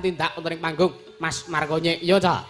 tindak wonten ing panggung Mas Markonye. Iya ta.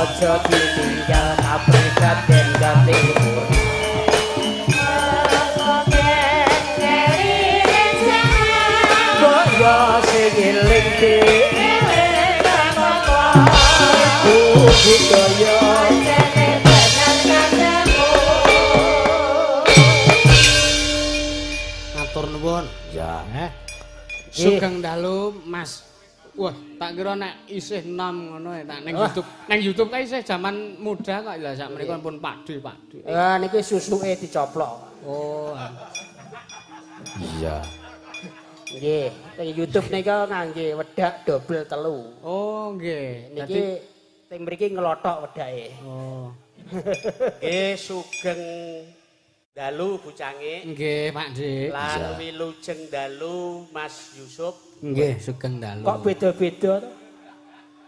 Aja ditinggal kapribaden gati. Kaya sing eling budaya Matur nuwun. Ya. Sugeng dalu Mas. Wah, tak kira nek isih nom ngono ya, tak ning YouTube. Ning YouTube kae isih jaman muda kok lha sak menika pun Pakde, Pakde. Ah niki susuke dicoplok. Oh. Iya. Nggih, teng YouTube nika ngangge wedak dobel 3. Oh, nggih. Niki teng mriki nglothok wedake. Oh. Nggih, sugeng dalu Bu Cangik. Nggih, Pak Dik. Lan wilujeng dalu Mas Yusuf. Nggih, sugeng dalu. Kok beda-beda to?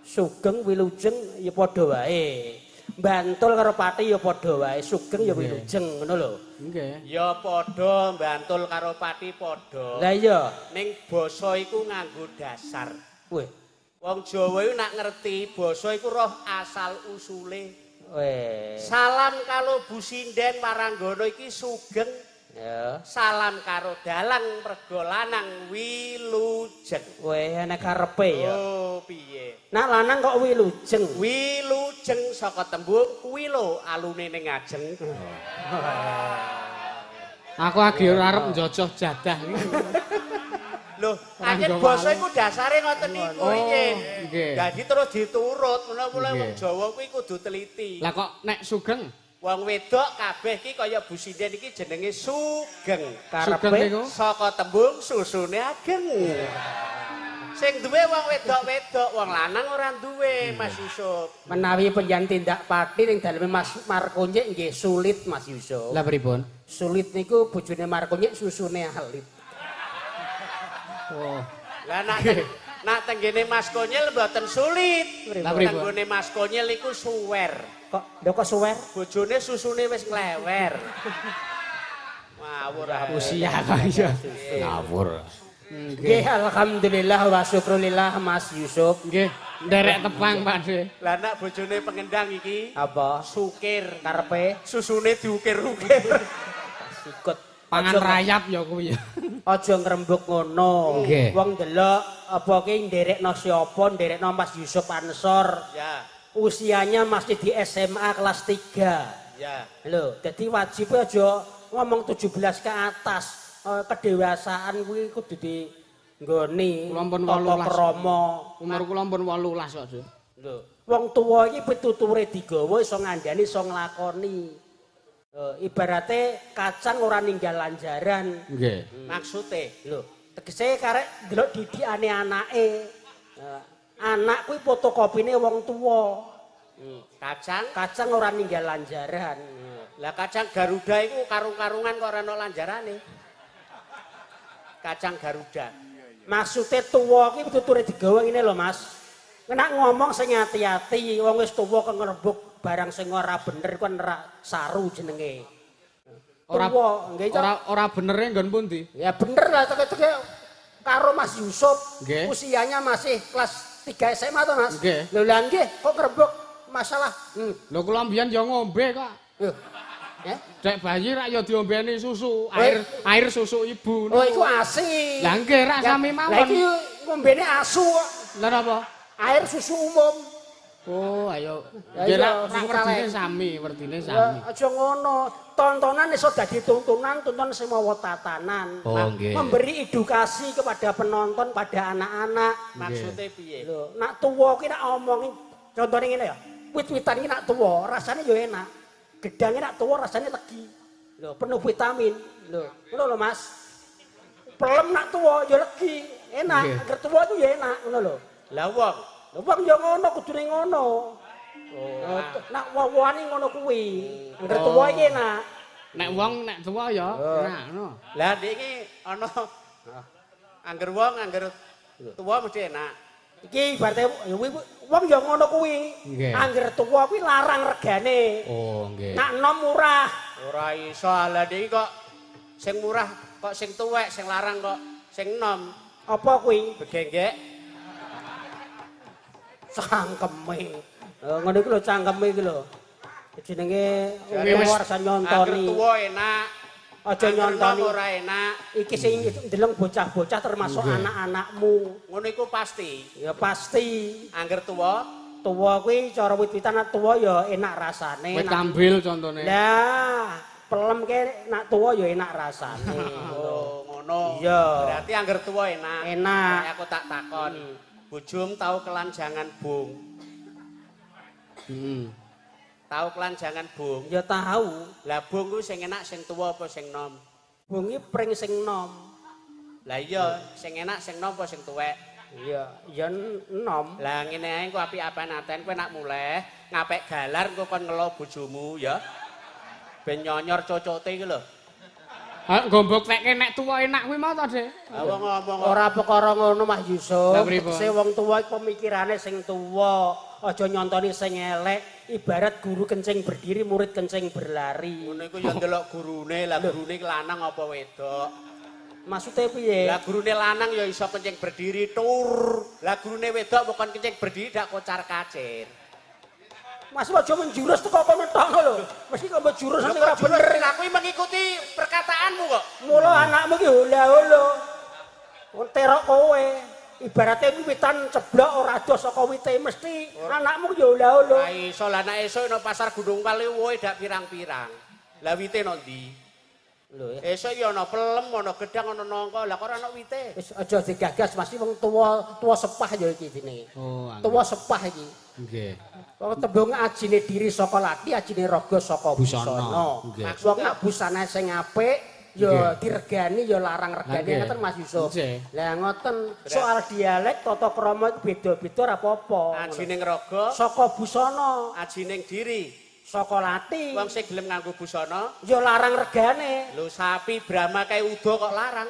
Sugeng wilujeng ya padha wae. Bantul karo Pati ya padha wae, sugeng ya wilujeng ngono lho. Nggih. Ya padha Bantul karo Pati padha. Lah iya, ning basa iku nganggo dasar. Weh, wong Jawa iku nak ngerti basa iku roh asal usule. Weh. Salam karo Bu Sinden Waranggono iki sugeng. Ya. Salam karo dalang mergo lanang wilujeng. Weh, ana karepe ya. Oh, piye? Nak lanang kok wilujeng. Wilujeng saka tembung kuwi lho alune ning ngajeng. Aku agi ora arep njojoh jadah iki. Lho, ancen basa iku dasare ngoten niku riyin. Dadi terus diturut, menawa wong Jawa kuwi kudu teliti. Lah kok nek sugeng? Wong wedok kabeh iki kaya Bu Sinden iki jenenge sugeng. Karepe saka tembung susune ageng. Sing duwe wong wedok-wedok, wong lanang ora duwe, Mas Yusuf. Menawi penjen tindak Pati ning daleme Mas Markonyik nggih sulit Mas Yusuf. Lah pripun? Sulit niku bojone Markonyik susune alit. Oh. Lah nak tenggene Mas Konyil mboten sulit. Tenggone Mas Konyil iku suwer. Kok lho kok suwer? Bojone susune wis nglewer. Ngawur usia kok iya. Ngawur. Nggih, alhamdulillah wa syukrulillah Mas Yusuf. Nggih, nderek tepang Pak De. Lah nak bojone pengendang iki apa? Sukir. Karepe susune diukir-ukir. Sikut. Pangan rayap ya kuwi. Aja ngrembug ngono. Wong ndelok apa ki nderekno sapa, nderekno Mas Yusuf Ansor. Ya. Usianya masih di SMA kelas 3. Ya. Lho, dadi wajib aja ngomong 17 ke atas. Kedewasaan kuwi kudu di nggoni tata krama. Umur kula pun 18 kok, Dik. Lho, wong tuwa iki pituture digawa iso ngandani iso nglakoni. Ibarate kacang ora ninggal lanjaran. Nggih. Maksude lho, tegese karek ndelok didikane anake. Anak kuwi fotokopine wong tuwa. Kacang ora ninggal lanjaran. Lah kacang Garuda iku karung-karungan kok ora ana lanjarane. Kacang Garuda. Maksude tuwa ki tuture digawa ngene lho, Mas. Nek ngomong sing ati-ati, wong wis tuwa kok ngrembug barang sing ora bener ku nerak saru jenenge. Ora nggih ora benere nggon pundi? Ya bener lah teke-teke karo Mas Yusuf. Usianya masih kelas 3 SMA to, Mas? Lho lah nggih kok ngrembug masalah. Lho kula mbiyen ya ngombe kok. Eh? Dek bayi rak ya diombeni susu, air susu ibu. Oh iku ASI. Lah nggih rak sami mawon. Lah iki ngombene asu kok. Lah napa? Air susu umum. Oh, ayo. Nggih rak werdine sami, werdine sami. Aja ngono. Tontonan iso dadi tuntunan, tonton sing mawa tatanan. Oh, memberi edukasi kepada penonton, pada anak-anak. Maksude piye? Lho, nak tuwa ki nak omongin contone ngene ya. Wit-witan ki nak tuwa, rasane ya enak. Gedangnya nak tuwa rasanya legi. Lho, penuh vitamin. Lho, ngono lho Mas. Pelem nak tuwa ya legi, enak. Angger tuwa iku ya enak, ngono lho. Lah wong, lho wong ya ngono kudune ngono. Oh, nak woh-wohane ngono kuwi. Angger tuwa iki enak. Nek wong nek tuwa ya enak ngono. Lah iki ana angger wong angger tuwa mesti enak. Iki ibarate wong ya ngono kuwi. Angger tuwa kuwi larang regane. Oh, nggih. Nak enom murah. Ora iso lah iki kok sing murah kok sing tuwek, sing larang kok sing enom. Apa kuwi? Begenggek. Cangkeme. Ngono iku lho cangkeme iki lho. Jenenge wis ora nyontoni. Angger tuwa enak. Aja nyontoni ora enak. Iki sing ndeleng bocah-bocah termasuk anak-anakmu. Ngono iku pasti. Ya pasti. Angger tuwa, tuwa kuwi cara wit-witan nak tuwa ya enak rasane. Wit kambil contone. Lah, pelem ke nak tuwa ya enak rasane. Oh, ngono. Iya. Berarti angger tuwa enak. Enak. Aku tak takon. Bojom tau kelanjangan bung. Tahu kelanjangan bung? Ya tahu. Lah bung ku sing enak sing tuwa apa sing nom? Bung iki pring sing nom. Lah iya, sing enak sing nom apa sing tuwek? Iya, ya nom. Lah ngene ae engko apik-apikan aten kowe nak muleh ngapik galar engko kon ngelo bojomu ya. Ben nyonyor cocote iki lho. Ha gombok tekke nek tuwa enak kuwi mau to, Dik? Ha wong ngomong ora perkara ngono Mas Yusuf. Sing wong tuwa iki pemikirane sing tuwa. Aja nyontoni sing elek, ibarat guru kencing berdiri, murid kencing berlari. Ngono iku ya ndelok gurune, lah gurune iki lanang apa wedok? Maksude piye? Lah gurune lanang ya iso kencing berdiri tur. Lah gurune wedok bukan kencing berdiri dak kocar-kacir. Mas aja menjurus teko kono tok lho. Mesti kok menjurus sing ora bener. Aku mengikuti perkataanmu kok. Mula anakmu ki hola-holo. Terok kowe. Ibaratnya witan ceblok ora adoh saka wite mesti anakmu ya hola-holo. Lah iso lah nek esuk nang pasar Gunung Kali wohe dak pirang-pirang. Lah wite nang ndi? Lho ya. Esuk ya ana pelem, ana gedang, ana nangka, lah kok ora ana wite. Wis aja digagas mesti wong tuwa, tuwa sepah ya iki jenenge. Oh, tuwa sepah iki. Nggih. Wong tembung ajine diri saka lati, ajine raga saka busana. Wong nak busana sing apik ya diregani ya larang regane ngoten Mas Yusuf. Lah ngoten soal dialek tata krama iku beda-beda ora apa-apa. Ajining raga saka busana, ajining diri saka lati. Wong sing gelem nganggo busana ya larang regane. Lho sapi Brahma kae udo kok larang.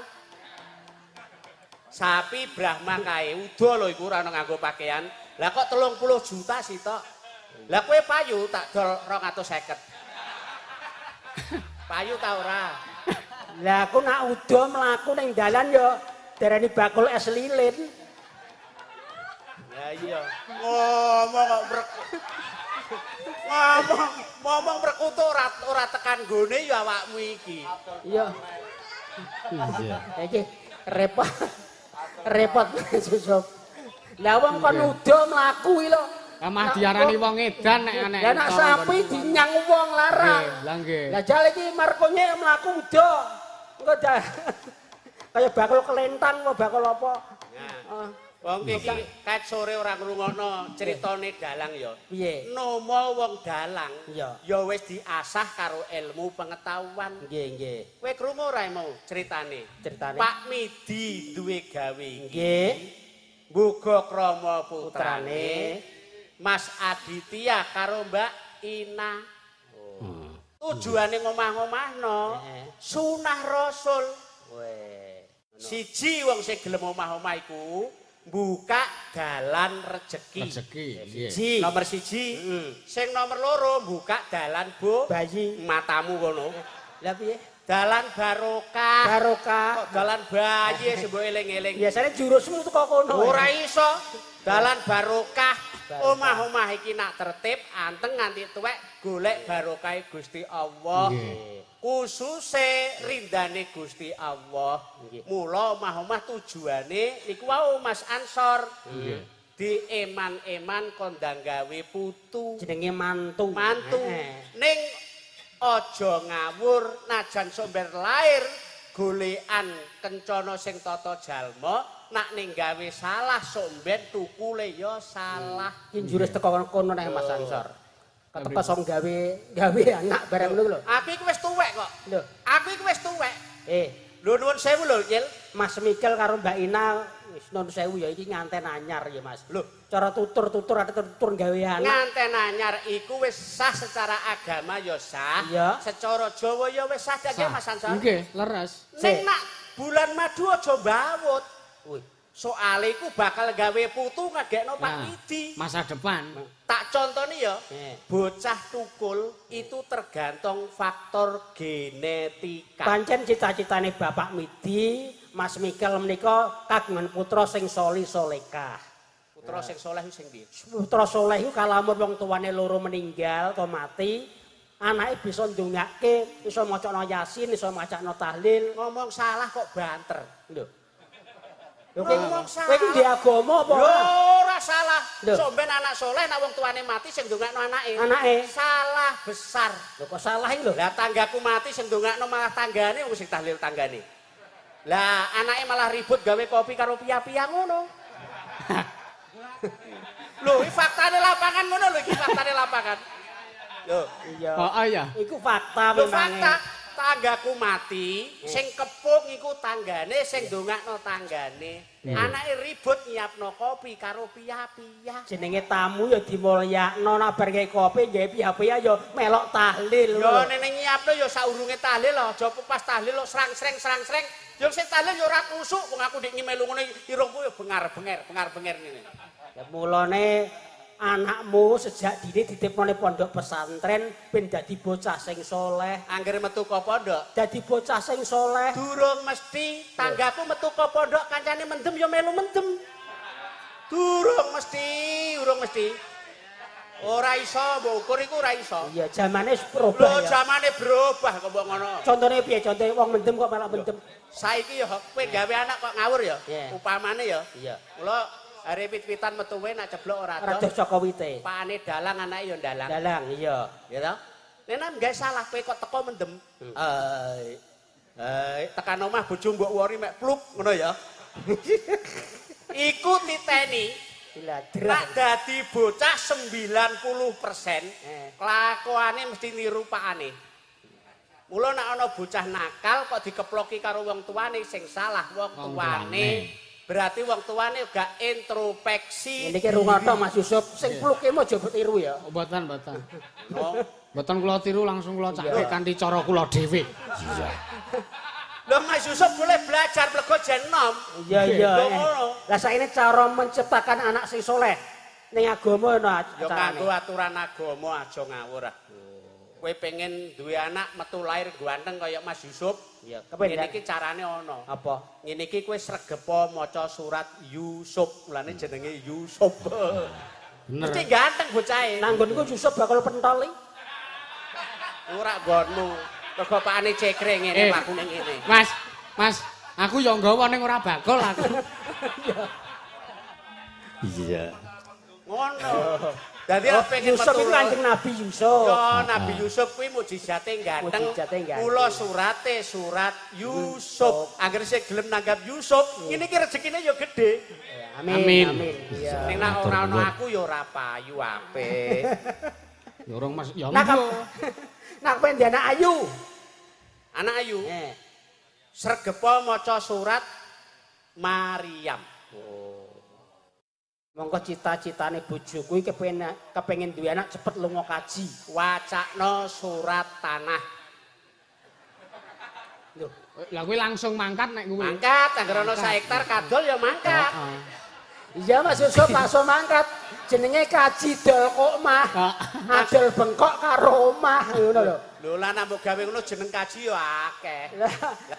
Sapi Brahma kae udo lho iku ora ono nganggo pakaian. Lah kok 30 juta sitok. Lah kowe payu tak dol 250. Payu ta ora? Lah aku nak udo mlaku ning dalan ya darani bakul es lilin. Lah iya. Ngomong kok ngomong perkutu ora tekan nggone ya awakmu iki. Iya. Iya. Iki repot. Repot Yusuf. Lah wong kon udo mlaku iki lho. Lah mah diarani wong edan nek anek. Lah nek sapi dinyang wong larang. Lah nggih. Lah jal iki markone mlaku udo. Engko kaya bakul kelentang apa bakul apa. Nah. Wong iki ket sore ora ngrungokno critane dalang ya. Piye? Nomo wong dalang ya wis diasah karo ilmu pengetahuan. Nggih, nggih. Kowe krungu ora mau critane? Critane. Pak Midi duwe gawe iki. Nggih. Nggoga krama putrane Mas Aditya karo Mbak Ina. Tujuane ngomah-ngomahno sunah Rasul. Siji wong sing gelem omah-omah iku buka dalan rejeki. Rejeki. Siji. Nomor siji. Sing nomor loro buka dalan bayi. Matamu kono. Lah piye? Dalan barokah. Barokah. Kok dalan bayi sing mbok eling-eling. Biasane jurusmu teko kono. Ora iso. Dalan barokah. Omah-omah iki nak tertib anteng nganti tuwek golek barokahe Gusti Allah. Kususe rindane Gusti Allah. Mula omah-omah tujuane niku wau Mas Ansor. Di eman-eman kondang gawe putu. Jenenge mantu. Mantu. Ning aja ngawur najan sumber lahir golekan kencana sing tata jalma nak ning gawe salah somben tukule ya salah. Iki jurus teko kono neh Mas Ansor. Keteko song gawe anak barang ngono lho. Aku iki wis tuwek kok. Lho, aku iki wis tuwek. Lho nuwun sewu lho, Cil. Mas Mikel karo Mbak Ina wis nuwun sewu ya iki nganten anyar ya Mas. Lho, cara tutur-tutur ada tutur gawe anak. Nganten anyar iku wis sah secara agama ya sah. Iya. Secara Jawa ya wis sah nggih Mas Ansor. Nggih, leres. Ning nak bulan madu aja mbawut. Wih. Soale iku bakal gawe putu ngegekno Pak Widi. Masa depan. Tak contoni ya, bocah tukul itu tergantung faktor genetika. Pancen cita-citane Bapak Midi, Mas Mikel menika kagungan putra sing soli solekah. Putra sing soleh sing piye? Putra soleh iku kalamun wong tuane loro meninggal atau mati, anake bisa ndongake, iso macakno Yasin, iso macakno tahlil. Ngomong salah kok banter. Lho. Ngomong salah. Kowe iki di agama apa ora? Lho, ora salah. Sampeyan anak soleh nek wong tuane mati sing ndongakno anake. Anake salah besar. Lho kok salah iki lho? Lah tanggaku mati sing ndongakno malah tanggane wong sing tahlil tanggane. Lah anake malah ribut gawe kopi karo pia-pia ngono. Lho, iki faktane lapangan ngono lho, iki faktane lapangan. Lho, iya. Oh iya. Iku fakta memang. Fakta. Tanggaku mati, sing kepung iku tanggane, sing ndongakno tanggane. Anake ribut nyiapno kopi karo pia-pia. Jenenge tamu ya dimulyakno, nek bar gawe kopi gawe pia-pia ya melok tahlil. Ya nene nyiapno ya saurunge tahlil aja pas tahlil kok srang-sreng srang-sreng. Ya sing tahlil ya ora kusuk wong aku dik melu ngono irungku ya bengar-benger, bengar-benger ngene. Ya mulane anakmu sejak dini dititipno ning pondok pesantren ben dadi bocah sing soleh. Anggere metu ka pondok dadi bocah sing soleh. Durung mesti tanggaku metu ka pondok kancane mendem ya melu mendem. Durung mesti, urung mesti. Ora iso mbok ukur iku ora iso. Iya, jamane wis berubah. Lho, jamane berubah kok mbok ngono. Contone piye? Contone wong mendem kok malah mendem. Saiki ya kowe gawe anak kok ngawur ya. Upamane ya. Iya. Mula hari pit-pitan metuwe nak ceblok ora adoh. Saka wite. Pakane dalang anake ya dalang. Dalang, iya. Ya toh? Nek nang gawe salah kowe kok teko mendem. Tekan omah bojo mbok wori mek pluk ngono ya. Iku titeni. Nak dadi bocah 90% kelakuane mesti niru pakane. Mula nek ana bocah nakal kok dikeploki karo wong tuane sing salah wong tuane. Berarti wong tuane gak introspeksi. Niki rungono Mas Yusuf, sing pluke aja tiru ya. Mboten, mboten. Mboten kula tiru langsung kula cake kanthi cara kula dhewe. Lho Mas Yusuf boleh belajar plego jen nom. Iya iya. Lah saiki cara menciptakan anak sing soleh ning agama ana ya kanggo aturan agama aja ngawur ah. Kowe pengen duwe anak metu lahir ganteng kaya Mas Yusuf. Iya. Ngene iki carane ana. Apa? Ngene iki kowe sregepa maca surat Yusuf, mulane jenenge Yusuf. Bener. Mesti ganteng bocahe. Nang nggonku Yusuf bakal pentol iki. Ora nggonmu. Mergo pakane cekre ngene lakune ngene. Mas, Mas, aku ya nggawa ning ora bakul aku. Iya. Ngono. Dadi aku pengen Yusuf iku Kanjeng Nabi Yusuf. Ya Nabi Yusuf kuwi mujizate ganteng. Mula surate surat Yusuf. Angger sing gelem nanggap Yusuf, ngene iki rezekine ya gedhe. Amin. Amin. Iya. Ning nek ora ana aku ya ora payu apik. Ya urung Mas, ya. Nak kowe ndek anak ayu. Anak ayu. Sregepa maca surat Maryam. Monggo cita-citane bojoku iki kepengin duwe anak cepet lunga kaji. Wacakno surat tanah. Lho, lah kuwi langsung mangkat nek kuwi. Mangkat, anggere ana sak hektar kadol ya mangkat. Iya Mas Yusuf langsung mangkat. Jenenge kaji dol kok mah. Adol bengkok karo omah ngono lho. Lho lah nek mbok gawe ngono jeneng kaji ya akeh. Lah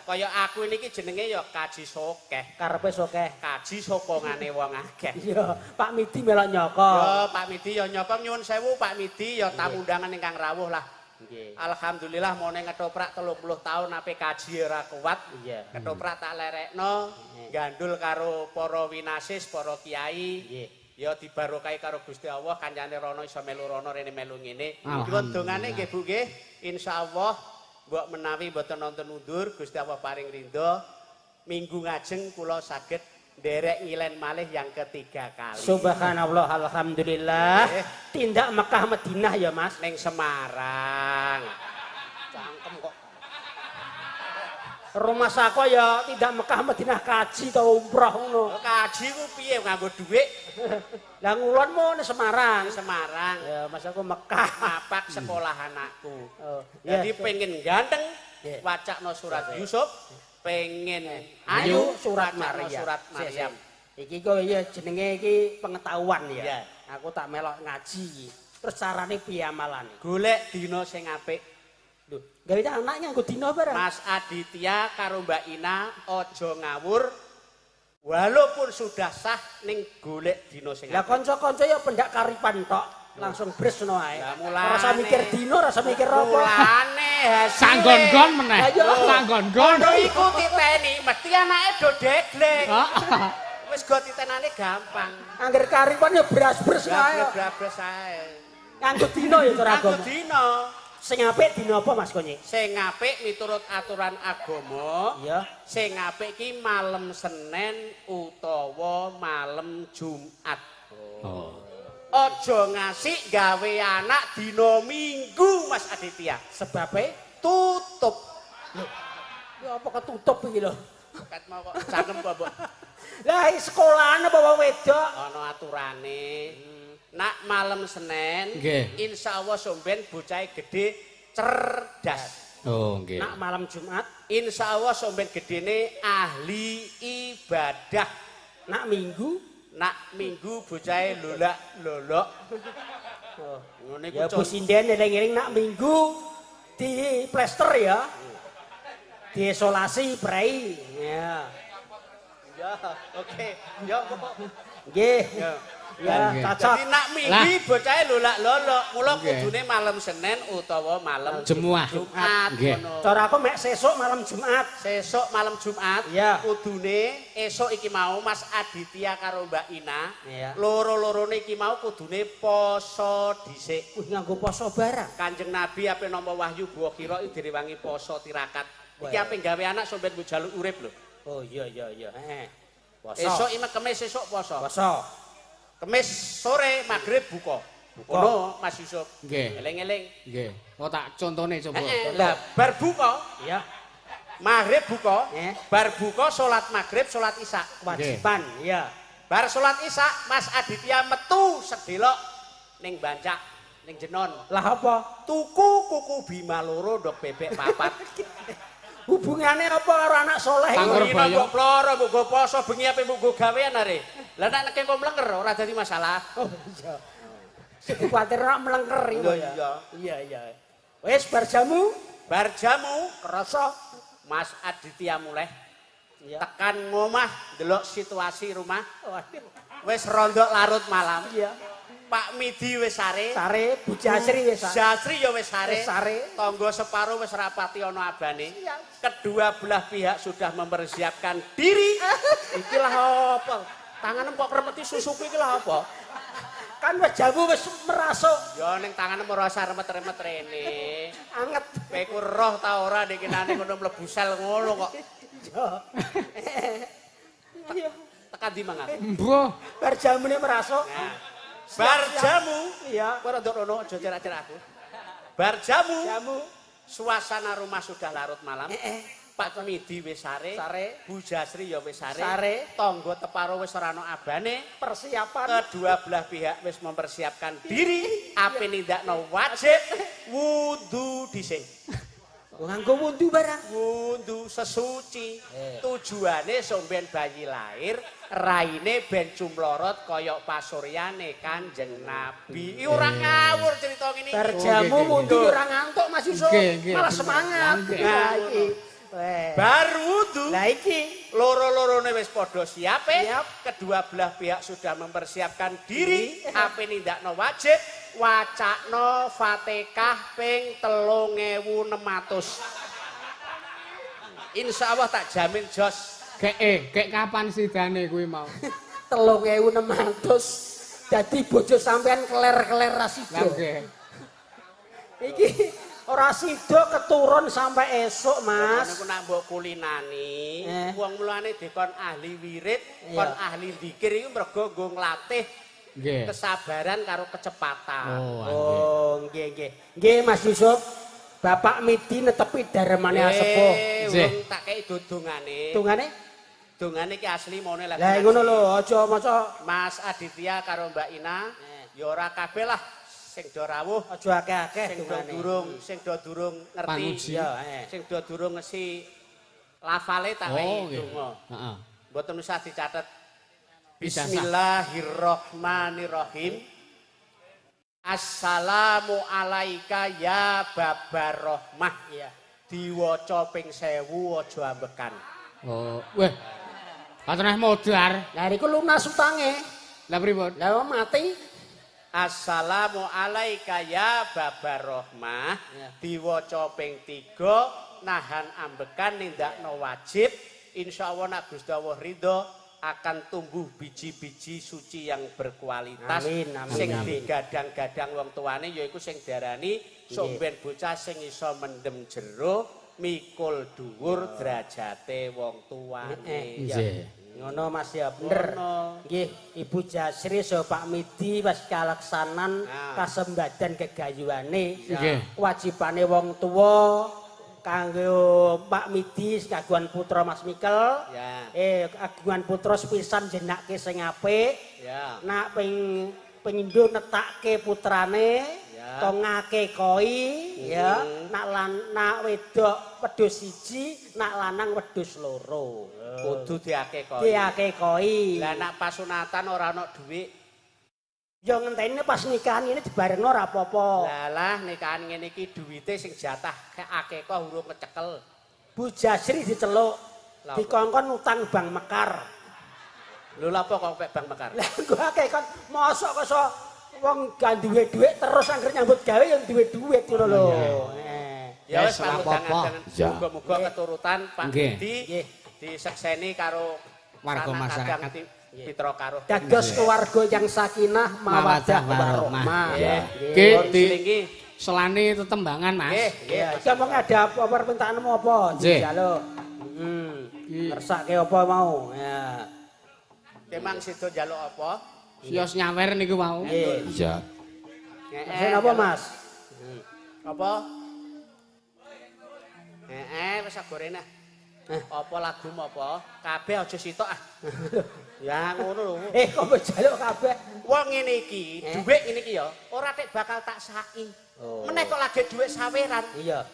kaya aku niki jenenge ya kaji sokeh. Karepe sokeh. Kaji sokongane wong akeh. Iya, Pak Midi melok nyokong. Ya Pak Midi ya nyokong, nyuwun sewu Pak Midi ya tamu undangan ingkang rawuh lah. Nggih. Alhamdulillah mone ngetoprak 30 tahun ape kaji ora kuat. Iya. Ketoprak tak lerekno, gandul karo para winasis, para kiai. Nggih. Ya dibarokahi karo Gusti Allah, kancane rono iso melu rono rene melu ngene. Nyuwun dongane nggih Bu nggih. Insyaallah mbok menawi mboten nonton undur, Gusti Allah paring ridho. Minggu ngajeng kula saged nderek ngilen malih yang ketiga kali. Subhanallah, alhamdulillah. Tindak Mekah Madinah ya Mas. Ning Semarang. Cangkem kok. Rumah sako ya tindak Mekah Madinah kaji tau umroh ngono. Kaji ku piye nganggo dhuwit? Lah ngulon mo ning Semarang. Semarang. Ya Mas aku Mekah mapak sekolah anakku. Oh, jadi pengen ganteng wacakno surat Yusuf, pengen ayu surat Maryam. Surat Maryam. Iki kok ya jenenge iki pengetahuan ya. Aku tak melok ngaji. Terus carane piye amalane? Golek dina sing apik. Lho, gawe anak nganggo dina barang. Mas Aditya karo Mbak Ina aja ngawur. Walaupun sudah sah ning golek dina sing apik. Lah kanca-kanca ya pendak karipan tok, langsung bres ngono ae. Ora usah mikir dina, ora usah mikir apa. Mulane hasil. Sanggon-gon meneh. Sanggon-gon. Kono iku titeni, mesti anake do deglek. Wis go titenane gampang. Angger karipan ya bras-bres ae. Bras-bres ae. Nganggo dina ya cara agama. Nganggo dina. Sing apik dina apa Mas Konyi? Sing apik miturut aturan agama. Iya. Sing apik ki malam Senin utawa malam Jumat. Oh. Aja ngasih gawe anak dina Minggu Mas Aditya. Sebabe tutup. Lho, ya apa ketutup iki lho? Ket mau kok cangkem kok, Mbok. Lah sekolahan apa wong wedok? Ana aturane. Nak malam Senin, insya Allah somben bocahe gede cerdas. Oh, nggih. Nak malam Jumat, insya Allah somben gedene ahli ibadah. Nak Minggu, nak Minggu bocahe lolak-lolok. Oh, ngene iku. Ya Bu Sinden eling-eling nak Minggu di plester ya. Diisolasi prei. Ya. Ya, oke. Ya kok. Nggih. Ya. Ya, cocok. Jadi nak minggu bocahe lolak-lolok, mula kudune malam Senin utawa malam Jumat. Cara aku mek sesuk malam Jumat. Sesuk malam Jumat, kudune esuk iki mau Mas Aditya karo Mbak Ina, loro-lorone iki mau kudune poso dhisik. Wih, nganggo poso barang. Kanjeng Nabi ape nampa wahyu Gua Hira iki direwangi poso tirakat. Iki ape gawe anak sampeyan mbok jaluk urip lho. Oh iya iya iya, heeh. Poso. Esuk iki Kemis esuk poso. Poso. Kemis sore maghrib buka. Ngono Mas Yusuf. Nggih. Eling-eling. Nggih. Oh tak contone coba. Lah bar buka. Iya. Maghrib buka. Bar buka salat maghrib, salat isya. Kewajiban, iya. Bar salat isya Mas Aditya metu sedelok ning Bancak, ning Jenon. Lah apa? Tuku kuku Bima loro ndok bebek papat. Hubungane apa karo anak soleh iku? Mbok ploro, mbok go poso bengi ape mbok go gawean are. Lah nek nek kok mlengker ora dadi masalah. Oh iya. Sing kuwatir ora mlengker iku ya. Iya iya. Wis bar jamu, bar jamu kerasa Mas Aditya muleh. Tekan ngomah ndelok situasi rumah. Waduh. Wis rondok larut malam. Iya. Pak Midi wis sare. Sare, Bu Jasri wis sare. Jasri ya wis sare. Sare. Tangga separo wis rapati ana abane. Kedua belah pihak sudah mempersiapkan diri. Ikilah apa? Tanganem kok kremeti susuku ikilah apa? Kan wis jamu wis merasuk. Ya ning tanganem ora usah remet-remet rene. Anget. Kowe ku roh ta ora nek kinane ngono mlebu sel ngono kok. Iya. Iya. Tekan ndi mangan? Mbuh. Bar jamune merasuk. Nah. Bar jamu, iya. Kowe rada rono aja cerak-cerak aku. Bar jamu, jamu, suasana rumah sudah larut malam. Pak Midi wis sare, Bu Jasri ya wis sare, tangga teparo wis ora ana abane, persiapan kedua belah pihak wis mempersiapkan diri, ape nindakno wajib wudu dhisik. Nganggo wudu barang, wudu sesuci. Tujuane somben bayi lahir, raine ben cumlorot kaya pasuryane Kanjeng Nabi. Iki ora ngawur cerita ngene iki. Bar jamu wudu ora ngantuk Mas Yusuf, malah semangat. Nah iki. Bar wudu. Lah iki loro-lorone wis padha siape, kedua belah pihak sudah mempersiapkan diri, ape nindakno wajib, wacakno Fatihah ping 3600. Insyaallah tak jamin jos. Gek kapan sidane kuwi mau? 3600. Dadi bojo sampean keler-keler ra sida. Nggih. Iki ora sida keturun sampai esuk, Mas. Niku nak mbok kulinani, wong mulane dikon ahli wirid, kon ahli zikir iku mergo nggo nglatih kesabaran karo kecepatan. Oh, nggih nggih. Nggih Mas Yusuf, Bapak Midi netepi darmane asepuh. Nggih, tak kei dodongane. Dongane? Dongane iki asli mone lha. Lah ngono lho, aja maca Mas Aditya karo Mbak Ina, ya ora kabeh lah. Sing do rawuh aja akeh-akeh dongane. Sing do durung ngerti, sing do durung ngesi lafale tak wehi donga. Heeh. Mboten usah dicatet. Bismillahirrahmanirrahim. Assalamu alaika ya babar rahmah. Iya. Diwaca ping 1000 aja ambekan. Oh, weh. Kateneh modar. Lah niku lunas utange. Lah pripun? Lah mati. Assalamu alaika ya babar rahmah. Diwaca ping 3 nahan ambekan nindakno wajib. Insyaallah nak Gusti Allah ridho akan tumbuh biji-biji suci yang berkualitas. Amin, amin, sing digadang-gadang wong tuane yaiku sing diarani somben bocah sing iso mendem jero mikul dhuwur derajate wong tuane. Nggih. Ngono Mas ya bener. Nggih, Ibu Jasri saha Pak Midi wis kalaksanan kasembadan gegayuhane. Kewajibane wong tuwa kanggo Pak Midi kagungan putra Mas Mikel. Kagungan putra sepisan jenake sing apik. Nak ping pindho netake putrane, tongake koi, ya. Nak nak wedok wedhus siji, nak lanang wedhus loro. Kudu diakekoi. Diakekoi. Lah nak pasunatan ora ana dhuwit. Ya ngenteni pas nikahan ngene dibarengno ora apa-apa. Lah lah nikahan ngene iki duwite sing jatah akekah urung kecekel. Bu Jasri diceluk, dikongkon utang Bank Mekar. Lho lha apa kok Bank Mekar? Lah nggo akeh kon mosok kok iso wong gak duwe dhuwit terus anggere nyambut gawe ya duwe dhuwit ngono lho. Ya wis pangudangan muga-muga keturutan Pak Budi disekseni karo warga masyarakat Pitra Karuh. Dados keluarga yang sakinah mawaddah warahmah. Nggih. Selane tetembangan Mas. Nggih. Iki omong ada apa permintaanmu apa? Njaluk. Ngersake apa mau? Ya. Memang sida njaluk apa? Sios nyawer niku mau. Iya. Ngersa apa Mas? Apa? Wis agorene. Apa lagumu apa? Kabeh aja sitok ah. Ya ngono lho. Kok mbok jaluk kabeh? Wong ngene iki, dhuwit ngene iki ya, ora tek bakal tak saki. Meneh kok lagi dhuwit saweran. Iya.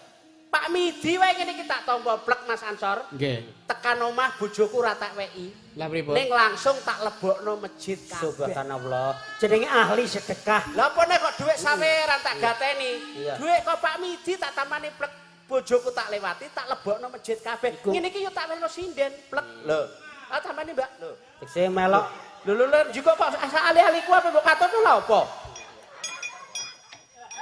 Pak Midi wae ngene iki tak tampa plek Mas Ansor. Nggih. Tekan omah bojoku ora tak weki. Lah pripun? Ning langsung tak lebokno masjid kabeh. Subhanallah. Jenenge ahli sedekah. Lah apa nek kok dhuwit saweran tak gateni? Dhuwit kok Pak Midi tak tampani plek, bojoku tak lewati tak lebokno masjid kabeh. Ngene iki yo tak wehno sinden plek. Lho. Ah tampani Mbak. Lho. Tekse melok. Lho lho lho juga kok sak ali-aliku apa mbok katut lho apa?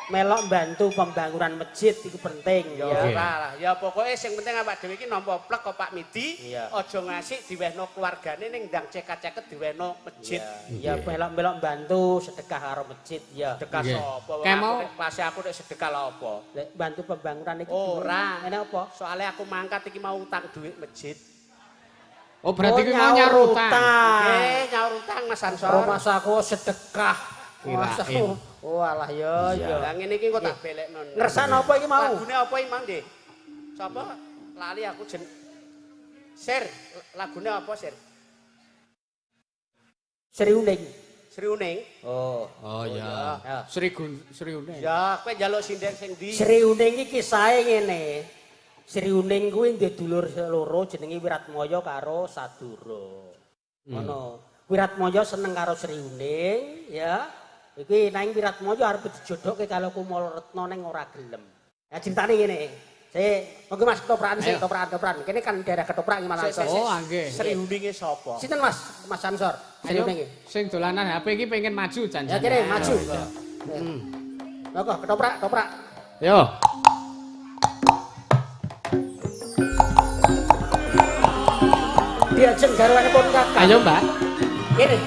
Melok bantu pembangunan masjid itu penting ya. Ora lah ya pokoke sing penting awak dhewe iki nampa plek kok Pak Midi aja ngasih diwehno keluargane ning ndang cekat-ceket diwehno masjid. Ya melok-melok bantu sedekah karo masjid ya. Sedekah sapa wong aku aku nek sedekah lha apa? Lek bantu pembangunan iki ora. Enek apa? Soale aku mangkat iki mau utang duit masjid. Oh berarti ki mau nyaur utang. Nggih, nyaur utang Mas Ansor. Rumah aku sedekah. Kirain. Oh alah ya ya. Lah ngene iki kok tak belekno. Ngersakno apa iki mau? Lagune apa iki mau nggih? Sapa? Lali aku jen. Sir, lagune apa, Sir? Sri Uning. Sri Uning. Oh. Oh ya. Ya. Sri Gun Sri Uning. Ya, kowe njaluk sinden sing ndi? Sri Uning iki kisahe ngene. Sri Uning kuwi ndek dulur loro jenenge Wiratmaya karo Sadura. Ngono. Wiratmaya seneng karo Sri Uning, ya. Iki nang Wiratmaya arep dijodohke karo Kumala Retna ning ora gelem. Ya critane ngene. Sik, monggo Mas ketoprakan sik, ketoprakan. Kene kan daerah ketoprak iki Mas Ansor. Oh, nggih. Sri Uninge sapa? Sinten Mas? Mas Ansor. Sri Uninge. Sing dolanan HP iki pengen maju jan-jan. Ya kene maju. Monggo ketoprak, ketoprak. Yo. Diajeng garwanipun Kakang. Ayo, Mbak. Kene,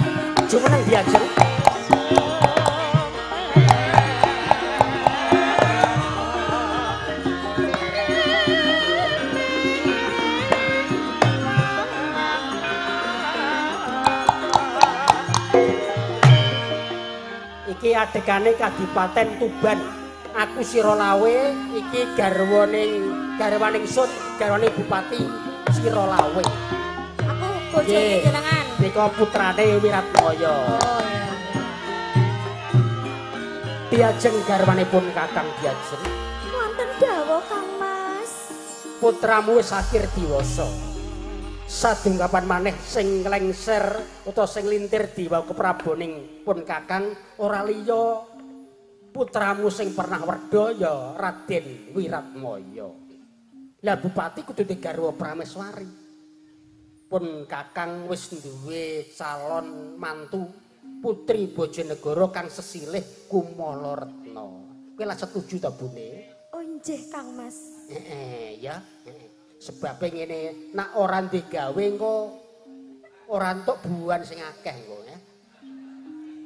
jumeneng diajeng. Iki adegane Kadipaten Tuban. Aku Sirolawe iki garwaning sun, garwane Bupati Sirolawe. Aku bojone jenengan. Nika putrane Wiratmaya. Oh iya. Diajeng garwanipun Kakang Diajeng. Wonten dawuh Kang Mas. Putramu wis akhir diwasa. Sadungkapan maneh sing lengser utawa sing lintir diwau kepraboning pun Kakang ora liya putramu sing pernah werda ya Raden Wiratmaya. Lah bupati kudu digarwa prameswari. Pun Kakang wis duwe calon mantu putri Bojonegoro kang sesilih Kumala Retna. Kowe lah setuju ta Bune? Oh nggih Kang Mas. Heeh ya. Sebabe ngene, nak ora digawe engko ora entuk buan sing akeh engko ya.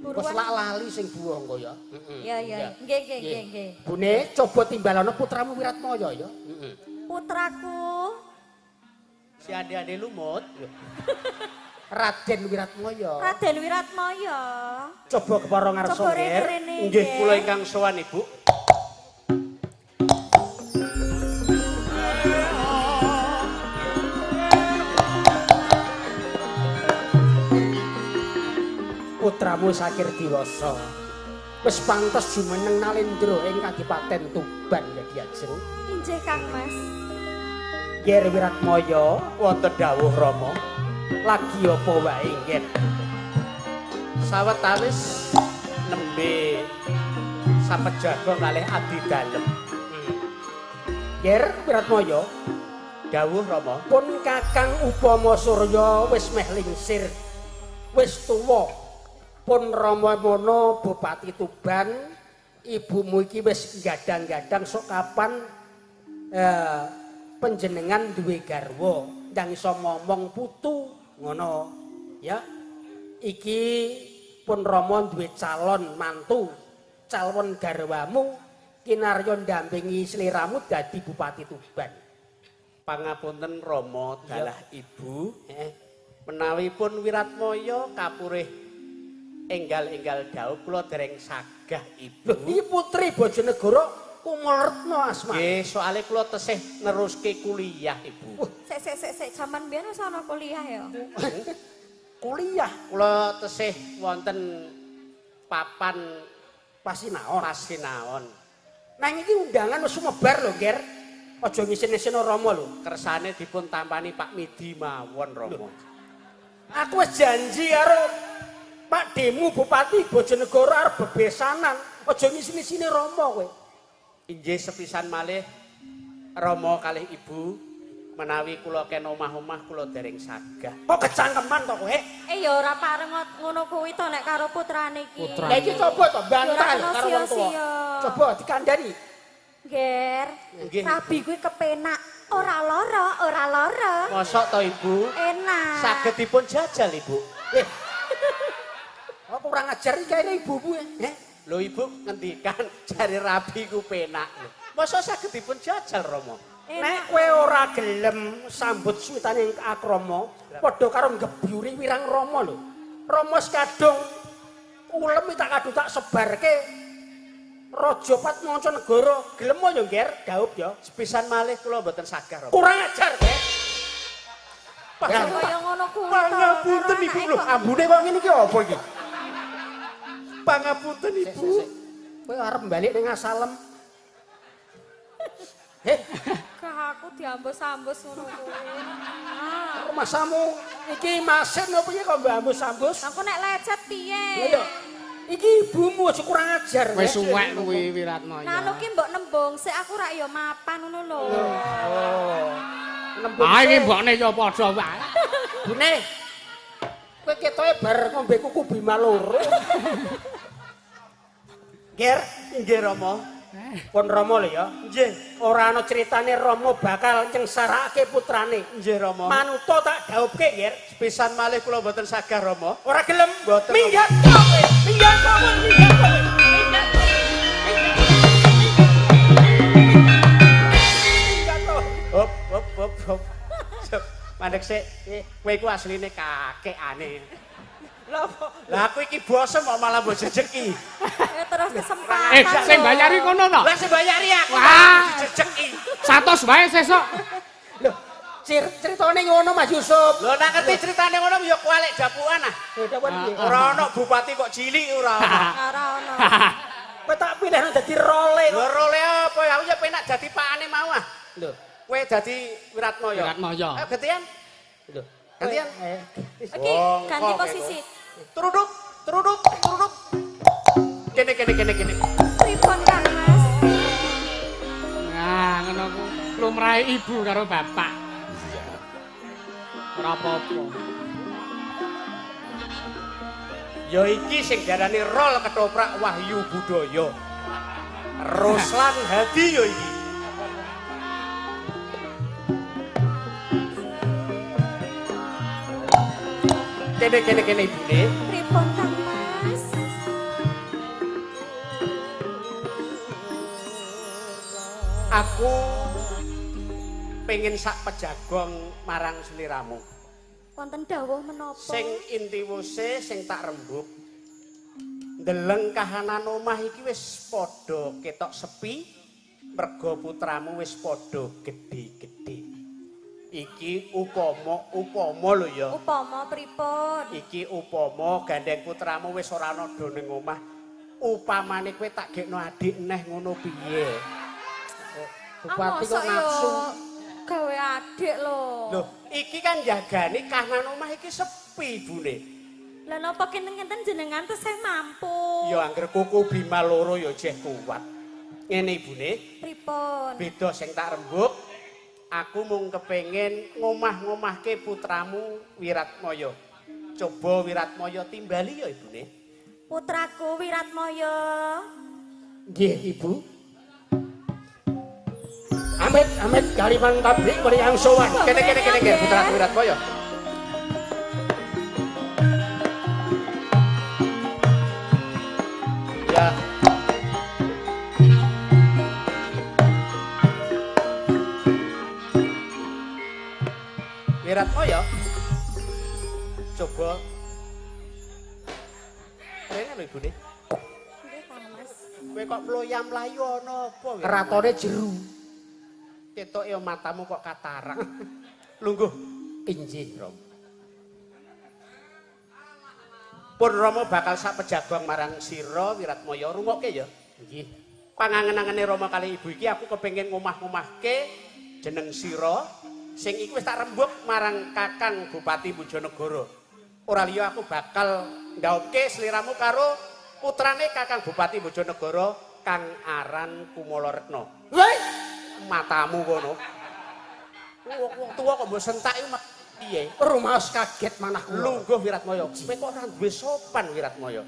Engko selak lali sing buah engko ya. Heeh. Ya ya. Nggih nggih nggih nggih. Bune coba timbalono putramu Wiratmaya ya. Heeh. Putraku si ande-ande lumut. Raden Wiratmaya. Raden Wiratmaya. Coba kepara ngarsa nggih. Nggih kula ingkang sowan Ibu. Putramu sakir diwasa. Wis pantes jumeneng nalendra ing Kadipaten Tuban ya Diajeng. Injih Kang Mas. Yer Wiratmaya wonten dawuh Rama. Lagi apa wae nggih. Sawetawis nembe sapejaga kalih abdi dalem. Yer Wiratmaya dawuh Rama. Pun Kakang upama surya wis meh lingsir. Wis tuwa. Pun Rama mono Bupati Tuban, ibumu iki wis gadang-gadang sok kapan panjenengan duwe garwa ndang iso ngomong putu ngono ya. Iki pun Rama duwe calon mantu, calon garwamu kinarya ndampingi sliramu dadi Bupati Tuban. Pangapunten Rama dalah ibu, menawi pun Wiratmaya kapurih enggal-enggal dawuh kula dereng sagah ibu. Lho iki putri Bojonegoro Kumala Retna asmane. Nggih, soale kula tesih neruske kuliah ibu. Sik sik sik sik jaman biyen wis ana kuliah ya. Kuliah kula tesih wonten papan pasinaon. Pasinaon. Nang iki undangan wis sumebar lho, Ger. Aja ngisin-isin Rama lho. Kersane dipun tampani Pak Midi mawon Rama. Aku wis janji karo Pak Demu Bupati Bojonegoro arep bebesanan, aja ngisin-isine Rama kowe. Inggih sepisan malih Rama kalih ibu menawi kula ken omah-omah kula dereng sagah. Kok kecangkeman to kowe? Eh ya ora pareng ngono kuwi to nek karo putrane iki. Lah iki coba to bantah karo wong tuwa. Coba dikandani. Ger, rabi kuwi kepenak, ora lara, ora lara. Mosok to Ibu? Enak. Saged dipun jajal Ibu. Oh, kurang ajar iki kayane ibumu ya. Lho Ibu ngendikan jare rabi ku penak. Mosok saged dipun jajal Rama? Nek kowe ora gelem sambut suwitane akrama, padha karo nggebyuri wirang Rama lho. Rama wis kadung ulem tak kadung tak sebarke. Raja Patmancanegara gelem ya, Nger, daup ya. Sepisan malih kula mboten sagah, Rama. Kurang ajar kowe. Kaya ngono kuwi to. Pangapunten Ibu lho, ambune kok ngene iki apa iki? Pangapunten Ibu. Kowe arep balik ning asalem. Heh, Kah aku diambus-ambus ngono kuwi. Ah. Rumasamu iki masin apa piye kok mbok ambus-ambus? Aku nek lecet piye? Lha yo. Iki ibumu aja kurang ajar. Wis suwek kuwi Wiratmaya. Nah, lho ki mbok nembung sik aku rak ya mapan ngono lho. Oh. Nembung. Ah iki mbokne ya padha wae. Bune. Kowe ketoke bar ngombe kuku Bima loro. Nger, Nggih Rama. Pun Rama lho ya. Nggih. Ora ana critane Rama bakal nyengsarake putrane. Nggih Rama. Manuta tak daupke, Nger. Sepisan malih kula mboten sagah Rama. Ora gelem. Mboten. Minggat kowe. Minggat kowe, minggat kowe. Minggat kowe. Hop hop hop hop. Mandek sik. Kowe iku asline kakekane. Lah apa? Lah aku iki bosem kok malah mbok jejeki. Terus kesempatan. Sing bayari kono to? Lah sing bayari aku. Wah. Dijejeki. 100 wae sesuk. Lho, critane ngono Mas Yusuf. Lho nek ngerti critane ngono ya kualik japukan ah. Japukan piye? Ora ono bupati kok cilik ora ono. Ora ono. Kowe tak pilih dadi role. Lho role apa? Aku ya penak dadi pakane mau ah. Lho, kowe dadi Wiratmaya. Wiratmaya. Ayo gantian. Lho, gantian. Iki ganti posisi. Truduk, truduk, truduk. Kene kene kene kene. Pripun Kang Mas? Nah, ngono ku lumrahe ibu karo bapak. Ora apa-apa. Ya iki sing diarani rol ketoprak Wahyu Budaya. Ruslan Hadi ya iki. Kene kene kene ibune. Pripun Kang Mas? Aku pengen sak pejagong marang sliramu. Wonten dawuh menapa? Sing intiwuse sing tak rembug. Ndeleng kahanan omah iki wis padha ketok sepi, merga putramu wis padha gedhe-gedhe. Iki upama lho ya. Upama pripun? Iki upama gandeng putramu wis ora ana do ning omah. Upamane kowe tak gekno adik neh ngono piye? Bupati kok nafsu gawe adik lho. Lho, iki kan jagani kahanan omah iki sepi ibune. Lah napa kinten-kinten jenengan tesih mampu? Ya angger kuku Bima loro ya jeh kuat. Ngene ibune. Pripun? Beda sing tak rembug. Aku mung kepengin ngomah-ngomahke putramu Wiratmaya. Coba Wiratmaya timbali ya ibune. Putraku Wiratmaya. Nggih, Ibu. Amit amit kaliman tabrik mriyang sowan. Kene kene kene kene putraku Wiratmaya. Ya. Wiratmaya. Coba rene lho ibune. Nggih, Kang Mas. Kowe kok ployam mlayu ana apa? Keratone jeru. Ketok ya matamu kok katarak. Lungguh. Injih, Rom. Pun Rama bakal sak pejagong marang sira Wiratmaya, rungokke ya. Nggih. Pangangen-angene Rama kali ibu iki aku kepengin ngomah-ngomahke jeneng sira sing iku wis tak rembug marang Kakang Bupati Bojonegoro. Ora liya aku bakal ndhaupke sliramu karo putrane Kakang Bupati Bojonegoro kang aran Kumala Retna. Woi, matamu kono. Wong tuwa kok mbok sentak iku piye? Rumaos kaget manah kula. Lungguh Wiratmaya. Kowe kok ora duwe sopan Wiratmaya.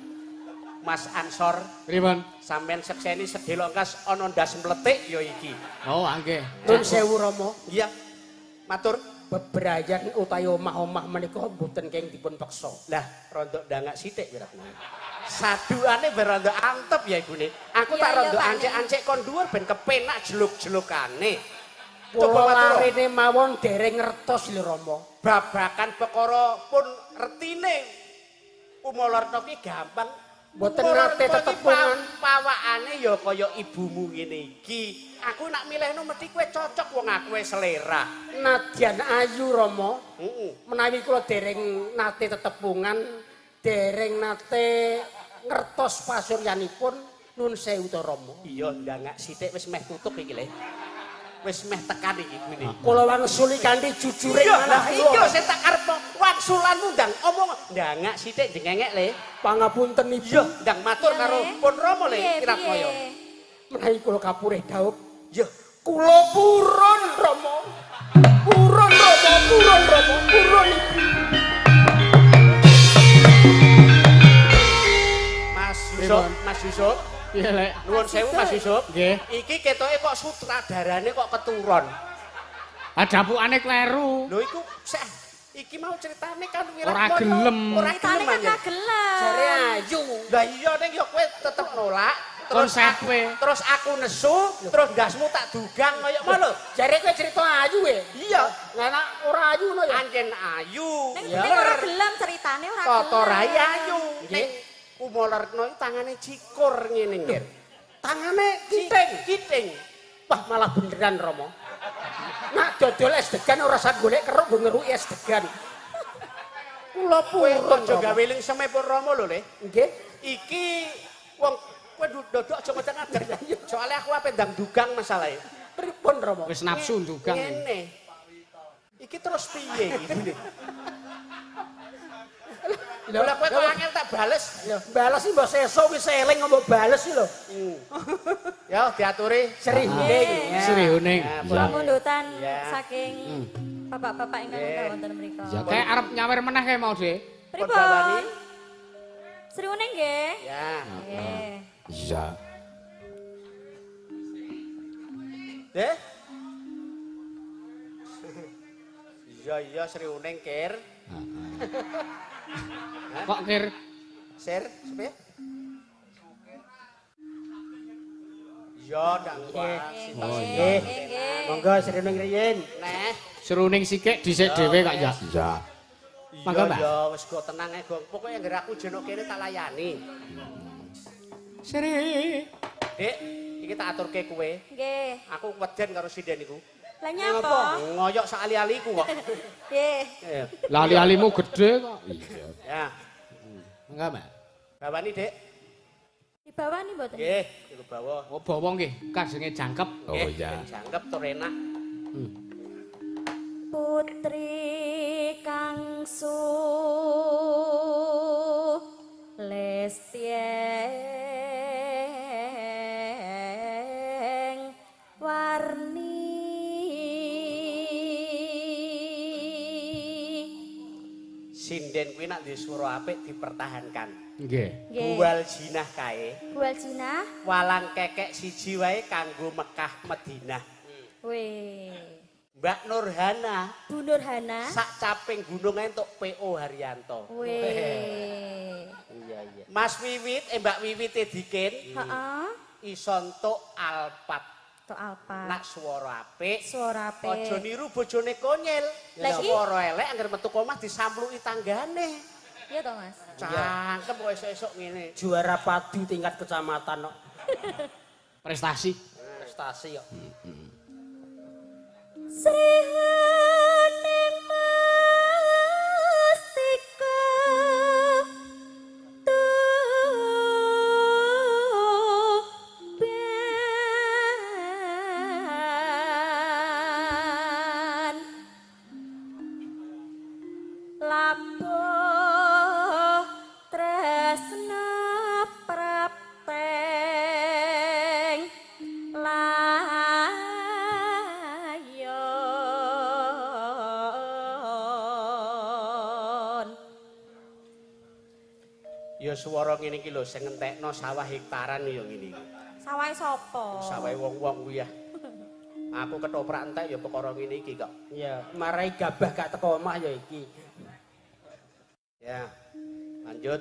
Mas Ansor, pripun? Sampeyan sekseni sedhela engkas ana ndas mletik ya iki. Oh, nggih. Nuwun sewu Rama. Iya. Matur. Bebrayan utawi omah-omah menika mboten keng dipun peksa. Lah, rondok ndangak sithik Wiratmaya. Saduane ben rondok antep ya ibune. Aku tak rondok ancek-ancek kon dhuwur ben kepenak jeluk-jelukane. Coba matur. Larene mawon dereng ngertos lho Rama. Babakan perkara pun retine Kumala Retna ki gampang. Mboten nate tetepungan. Pawakane ya kaya ibumu ngene iki. Aku nak milihno mesti kowe cocok wong aku wis selera. Nadyan ayu Rama. Heeh. Menawi kula dereng nate tetepungan, dereng nate ngertos pasuryanipun nun sewu to Rama. Iya, ndangak sithik wis meh tutup iki le. Wis meh tekan iki kuwi. Kula wangsuli kanthi jujure manah kula. Iya sing tak karepno wangsulanmu ndang omong ndangak sithik jengengek le. Pangapunten Ibu. Iya, ndang matur karo pun Rama le Wiratmaya. Menawi kula kapurih dhaup, iya kula purun Rama. Purun Rama, purun Rama, purun Ibu. Mas Yusuf, Mas Yusuf. Piye lek? Nuwun sewu Mas Yusuf. Nggih. Iki ketoke kok sutradarane kok keturun. Ah dapukane kleru. Lho iku seh iki mau ceritane kan Wiratmaya. Ora gelem. Ora gelem ora gelem. Jare ayu. Lah iya ning ya kowe tetep nolak. Terus terus aku nesu, terus ndasmu tak dugang kaya ngono lho. Jare kowe cerita ayu e. Iya. Lah nek ora ayu ngono ya. Ancen ayu. Ning ora gelem ceritane ora gelem. Tata rai ayu. Ning kumolerno iki tangane cikur ngene nggih. Tangane kiting, kiting. Wah malah beneran Rama. Nak dodol es degan ora usah golek keruk nggo ngeruki es degan. Kula purun aja gawe lingseme pun Rama lho Le. Nggih. Iki wong kowe dodok aja ngecek-ngecek. Soale aku ape ndang dugang masalahe. Pripun Rama? Wis nafsu ndugang. Ngene. Iki terus piye iki? Lho lah kowe kok angel tak bales. Lho, bales iki mbok sesuk wis eling mbok bales iki lho. Ya diaturi Sri Huning. Sri Huning. Pamundutan saking bapak-bapak ingkang wonten mriku. Ya kae arep nyawer meneh kae mau, Dik. Pripun? Sri Huning nggih. Ya. Nggih. Iya. Deh. Iya iya Sri Huning kir. Kok kir? Sir, sepi? Iya, ndang wae. Oh iya. Monggo Sri Huning riyin. Neh. Sri Huning sikik dhisik dhewe kok ya. Iya. Monggo, Mbak. Iya, wis go tenang ae, Gong. Pokoke anggere aku jenok kene tak layani. Sri. Dik, iki tak aturke kowe. Nggih. Aku weden karo sinden iku. Lah nyapa? Ngoyok sak ali-aliku kok. Nggih. Lah ali-alimu gedhe kok. Iya. Ya. Monggo, Mbak. Bawani, Dik. Dibawani mboten? Nggih, iku bawa. Oh, bawa nggih, kajenge jangkep. Oh iya. Jangkep tur enak. Putri kang sulistyeng warni. Sinden kuwi nek duwe swara apik dipertahankan. Nggih. Buwal jinah kae. Buwal jinah. Walang kekek siji wae kanggo Mekah Madinah. Weh. Mbak Nurhana. Bu Nurhana. Sak caping gunung ae entuk PO Haryanto. Weh. Iya iya. Mas Wiwit, Mbak Wiwit Dikin. Heeh. Iso entuk Alphard. Tok Alphard. Nak swara apik. Swara apik. Aja niru bojone konyil. Swara elek anggere metu omah disampluki tanggane. Iya to, Mas. Cangkem kok esuk-esuk ngene. Juara padu tingkat kecamatan kok. Prestasi. Prestasi kok. Sri Huning Mustika Tuban labuh tresna prapteng layon. Ya swara ngene iki lho sing ngentekno sawah hektaran ya ngene iki. Sawahe sapa? Sawahe wong-wong kuwi ya. Aku ketoprak entek ya perkara ngene iki kok. Iya, marai gabah gak teko omah ya iki. Ya. Lanjut.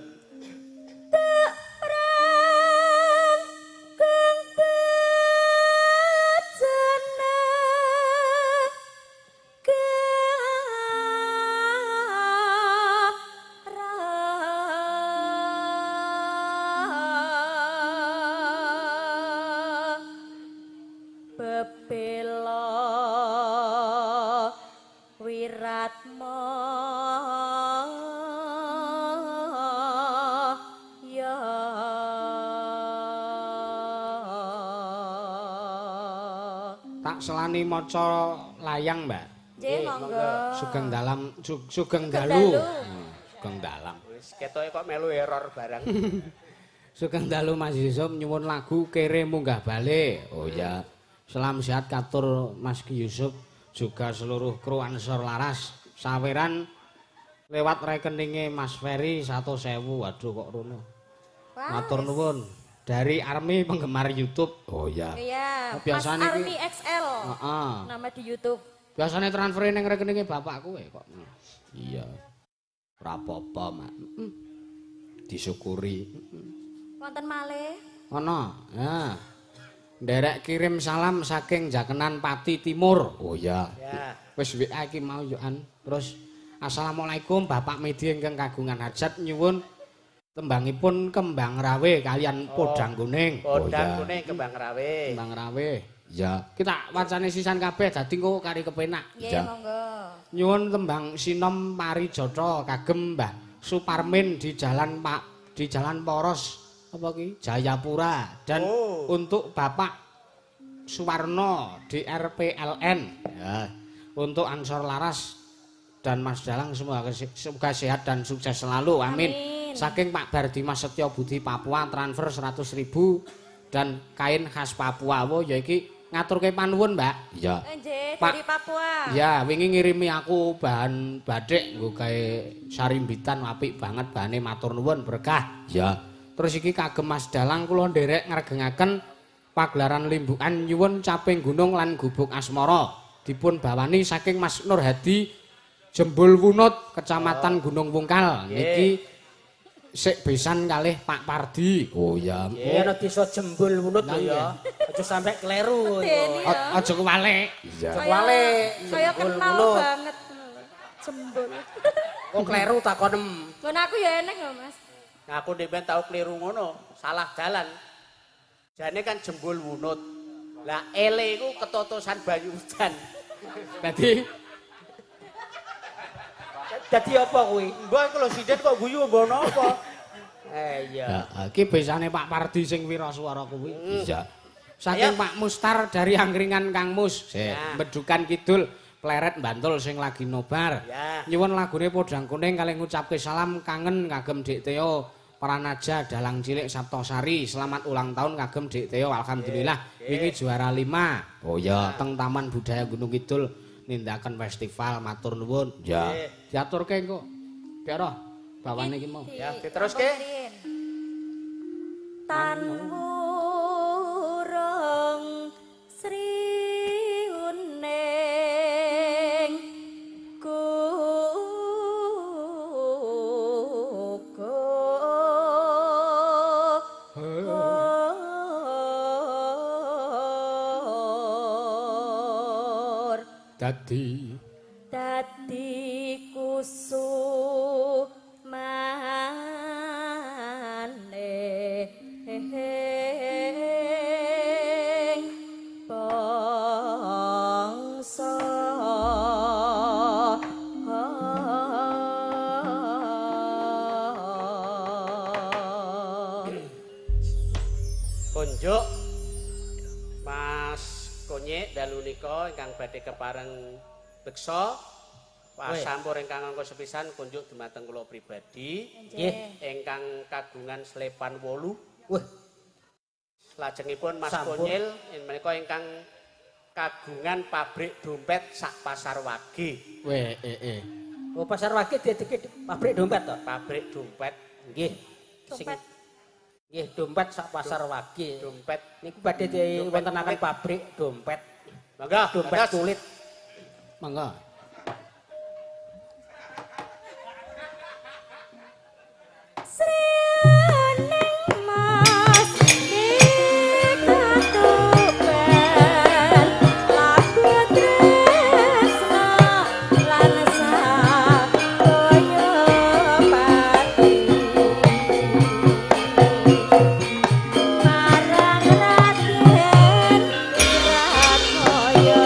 Tek prang kang bejana garan Tak selani maca layang, Mbak. Nggih, monggo. Sugeng dalam sugeng dalu. Sugeng dalam. Wis ketoke kok melu error barang. Sugeng dalu Mas Yusuf nyuwun lagu Kere Munggah Bale. Oh ya. Salam sehat katur Mas Ki Yusuf juga seluruh kru Ansor Laras. Saweran lewat rekeninge Mas Ferry 100.000. Waduh kok rono. Matur nuwun. Dari Army penggemar YouTube. Oh iya. Iya. Mas Army XL. Heeh. Nama di YouTube. Biasane transfer ning rekeninge bapakku kok. Iya. Ora apa-apa, Mak. Disyukuri. Wonten malih? Ana. Nah. Nderek kirim salam saking Jakenan Pati Timur. Oh iya. Ya. Wis WA iki mau yo an. Terus Assalamualaikum Bapak Medi ingkang kagungan hajat nyuwun tembangipun Kembang Rawe kalian Podang Kuning. Podang Kuning Kembang Rawe. Kembang Rawe. Ya. Kita wacane sisan kabeh dadi engko kari kepenak. Nggih, monggo. Nyuwun tembang Sinom Parijata kagem Mbah Suparmin di Jalan Pak di Jalan Poros apa ki? Jayapura dan untuk Bapak Suwarno di RPLN. Ya. Untuk Ansor Laras dan Mas Dalang semoga sehat dan sukses selalu. Amin. Amin. Saking Pak Bardimas Setio Budi Papua transfer 100.000 dan kain khas Papua. Wo ya iki ngaturke panuwun, Mbak. Iya. Nggih, dari Papua. Iya, wingi ngirimi aku bahan batik nggo gawe sarimbitan apik banget bahane matur nuwun berkah. Iya. Terus iki kagem Mas Dalang kula nderek ngregengaken pagelaran limbukan nyuwun Caping Gunung lan Gubuk Asmara dipun bawani saking Mas Nur Hadi Jembul Wunut Kecamatan Gunung Wungkal. Niki sik besan kalih Pak Pardi. Oh iya. Iya ana desa Jembul Wunut lho ya. Aja sampe kleru. Aja kewalik. Iya. Kewalik. Saya kenal banget Jembul. Kok kleru takonem. Ngono aku ya eneng lho, Mas. Nah, aku ndek ben tau kleru ngono, salah dalan. Jane kan Jembul Wunut. Lah ele iku ketotosan banyu udan. Dadi apa kuwi? Mbah iku lho sinden kok guyu mbah napa? Iya. Heeh, iki besane Pak Pardi sing wiraswara kuwi. Iya. Saking Pak Mustar dari Angkringan Kang Mus, Bedukan Kidul, Pleret Bantul sing lagi nobar. Nyuwun lagune Podang Kuning kalih ngucapke salam kangen kagem Dik Teo Pranaja Dalang Cilik Saptosari. Selamat ulang tahun kagem Dik Teo. Alhamdulillah wingi juara 5. Oh iya, teng Taman Budaya Gunung Kidul nindakan festival matur nuwun. Ya. Diaturke engko. Dek roh bawane iki mau. Ya, diteruske. Tan wurung sri uning gugur dadi dadi kusumane bangsa. Konjuk Mas Konyek dalu nika ingkang badhe kepareng beksa pasampur ingkang angka sepisan kunjuk dumateng kula pribadi nggih ingkang kagungan slepan 8. Wah. Lajengipun Mas Konyil menika ingkang kagungan pabrik dompet sak Pasar Wage. Weh, Oh, Pasar Wage dideke pabrik dompet to? Pabrik dompet. Nggih. Dompet. Nggih, dompet sak Pasar Wage. Dompet niku badhe diwontenaken pabrik dompet. Mangga, dompet kulit. Mangga. Marang Raden Wiratmaya.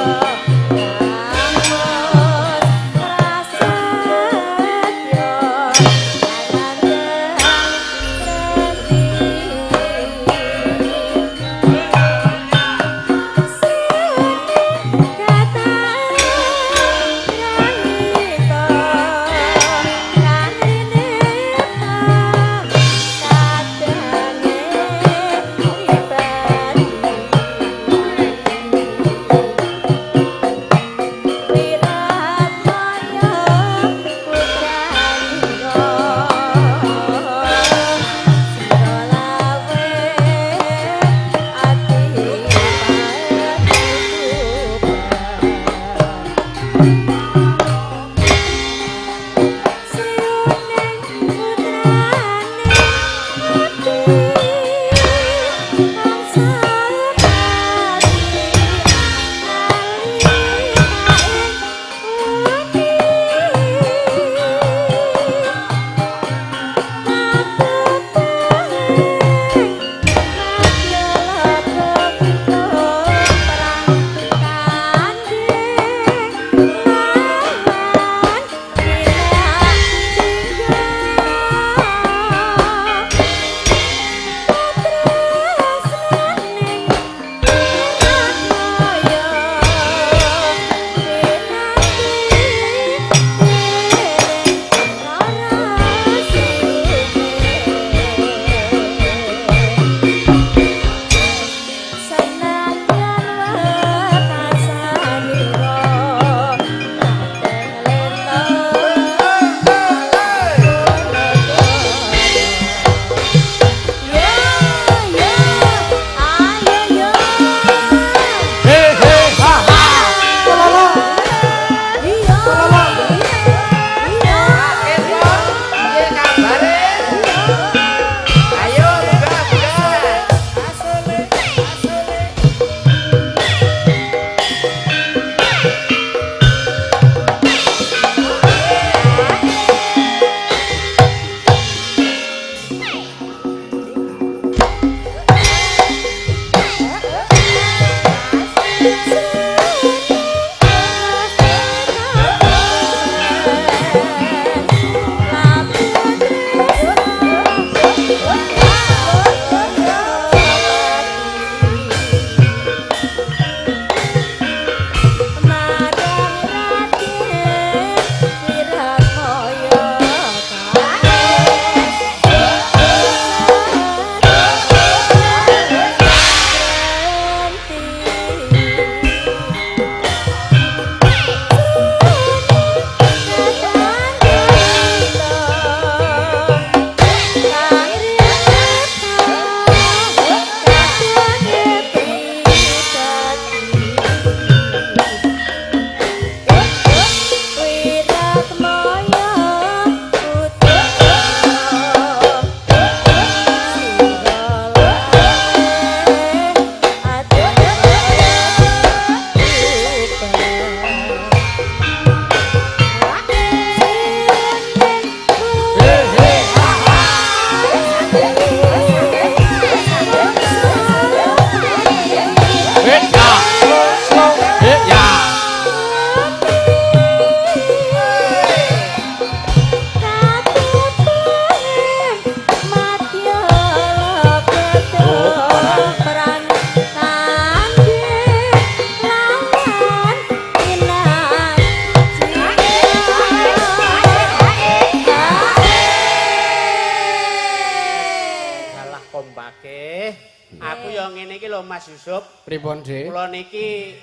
Aku ya ngene iki lho Mas Yusuf. Pripun, Dik? Kula niki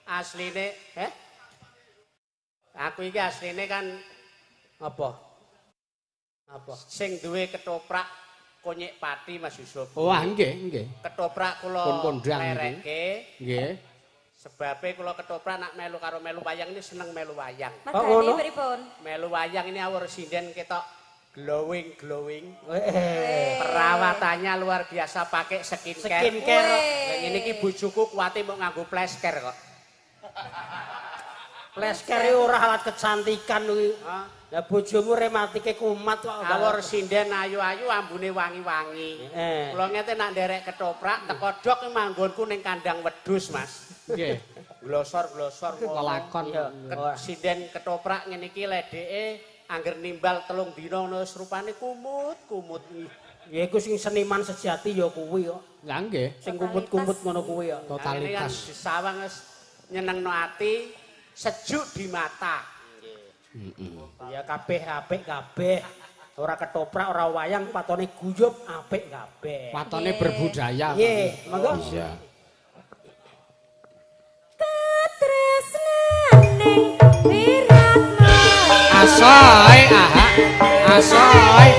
asline, Aku iki asline kan apa? Apa? Sing duwe ketoprak Konyek Pati Mas Yusuf. Wah, nggih, nggih. Ketoprak kula lereke. Nggih. Sebabe kula ketoprak nak melu karo melu wayang ini seneng melu wayang. Mergane pripun? Melu wayang ini awur sinden ketok glowing glowing. Perawatannya luar biasa pakai skincare. Skincare. Lah ngene iki bojoku kuwate mau nganggo plesker kok. Plesker ora alat kecantikan kuwi. Lah bojomu rematike kumat kok. Awur sinden ayu-ayu ambune wangi-wangi. Kula ngeten nak nderek ketoprak teko dok manggonku ning kandang wedhus, Mas. Nggih. Glosor-glosor lelakon. Sinden ketoprak ngene iki ledeke angger nimbal 3 dina ngono wis rupane kumut-kumut. Ya iku sing seniman sejati ya kuwi kok. Lah nggih. Sing kumut-kumut ngono kuwi ya. Totalitas. Disawang wis nyenengno ati, sejuk di mata. Nggih. Ya kabeh apik kabeh. Ora ketoprak, ora wayang, patone guyub apik kabeh. Patone berbudaya. Nggih, monggo. Iya. Katresnaning wiratma. Asoy aha, asoy.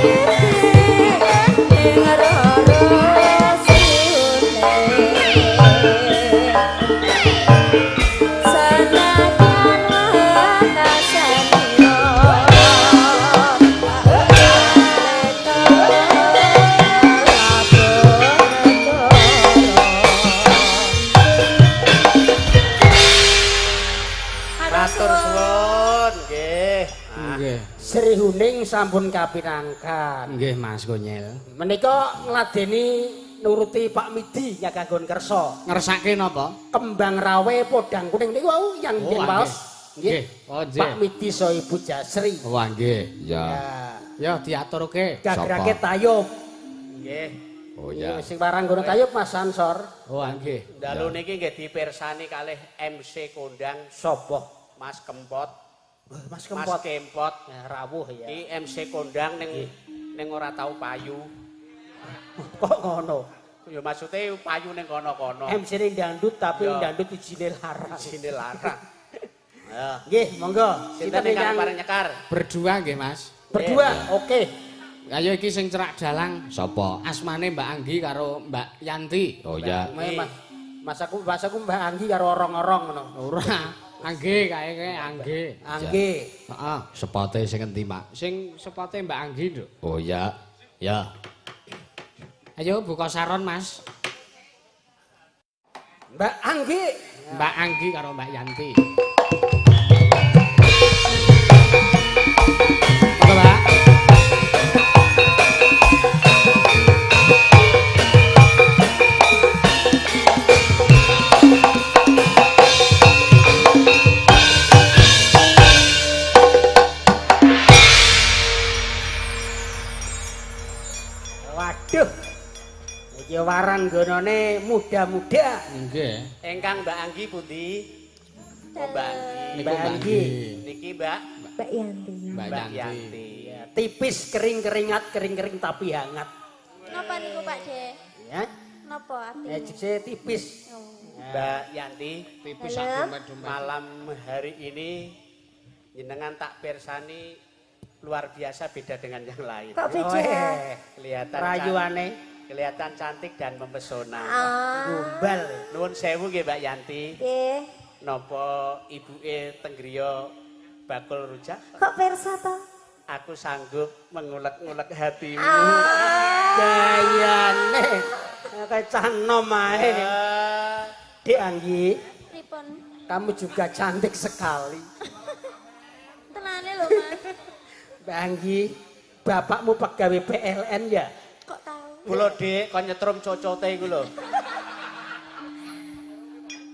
Sing sampun kapinangkan. Nggih Mas Konyil. Menika ngladeni nuruti Pak Midi nyagagon kersa. Ngersake napa? Kembang rawe podang kuning niku wau yang Oh, waos. Nggih. Oh, nggih. Pak Midi so Ibu Jasri. Oh, nggih. Ya. Ya diaturke. Gagrake tayub. Nggih. Oh ya. Sing warang gono tayub Mas Ansor. Oh nggih. Dalu niki nggih dipirsani kalih MC kondang sapa? Mas Kempot. Mas Kempot. Mas Kempot. Ya, rawuh ya. Iki MC kondang ning ora tau payu. Kok ngono? Ya maksude payu ning kono-kono. MC ning dangdut tapi Ya. dangdut ijine larang. Ijine larang. Ya. Nggih, monggo. Sinten ingkang pareng nyekar? Berdua nggih Mas. Berdua, oke. Ayo iki sing cerak dalang sapa? Asmane Mbak Anggi karo Mbak Yanti. Oh ya. Mas, mas aku Mbak Anggi karo orong-orong ngono. Ora. Anggi kae kae Anggi. Anggi. Heeh, sepote sing endi, Mak? Sing sepote Mbak Anggi, Nduk. Oh ya. Ya. Ayo buka saron, Mas. Mbak Anggi. Mbak Anggi karo Mbak Yanti. Monggo, Mbak. Waduh. Iki waranggonane muda-muda. Nggih. Ingkang Mbak Anggi pundi? Oh, Mbak Anggi. Niku Mbak Anggi. Niki Mbak Mbak Yanti. Mbak Mbak Yanti. Yanti. Ya, tipis kering keringat kering-kering tapi hangat. Napa niku Pak De? Ya. Napa artine? Ya jekse tipis. Oh. Mbak Yanti, Tipis Halo. sak dompet-dompet. malam hari ini jenengan tak pirsani luar biasa beda dengan yang lain. Kok beda? Kelihatan Rayuane kelihatan cantik dan mempesona. Ah. gombal. Nuwun sewu nggih Mbak Yanti. Nggih. Napa ibuke teng griya bakul rujak? Kok pirsa to? Aku sanggup mengulek-ngulek hatimu. Ah. Gayane kayak cah nom ae. Ah, Dek Anggi, Pripun? kamu juga cantik sekali. Tenane lho, Mas. Mbak Anggi, bapakmu pegawai PLN ya? Kok tahu? Kula Dik kon nyetrum cocote iku lho.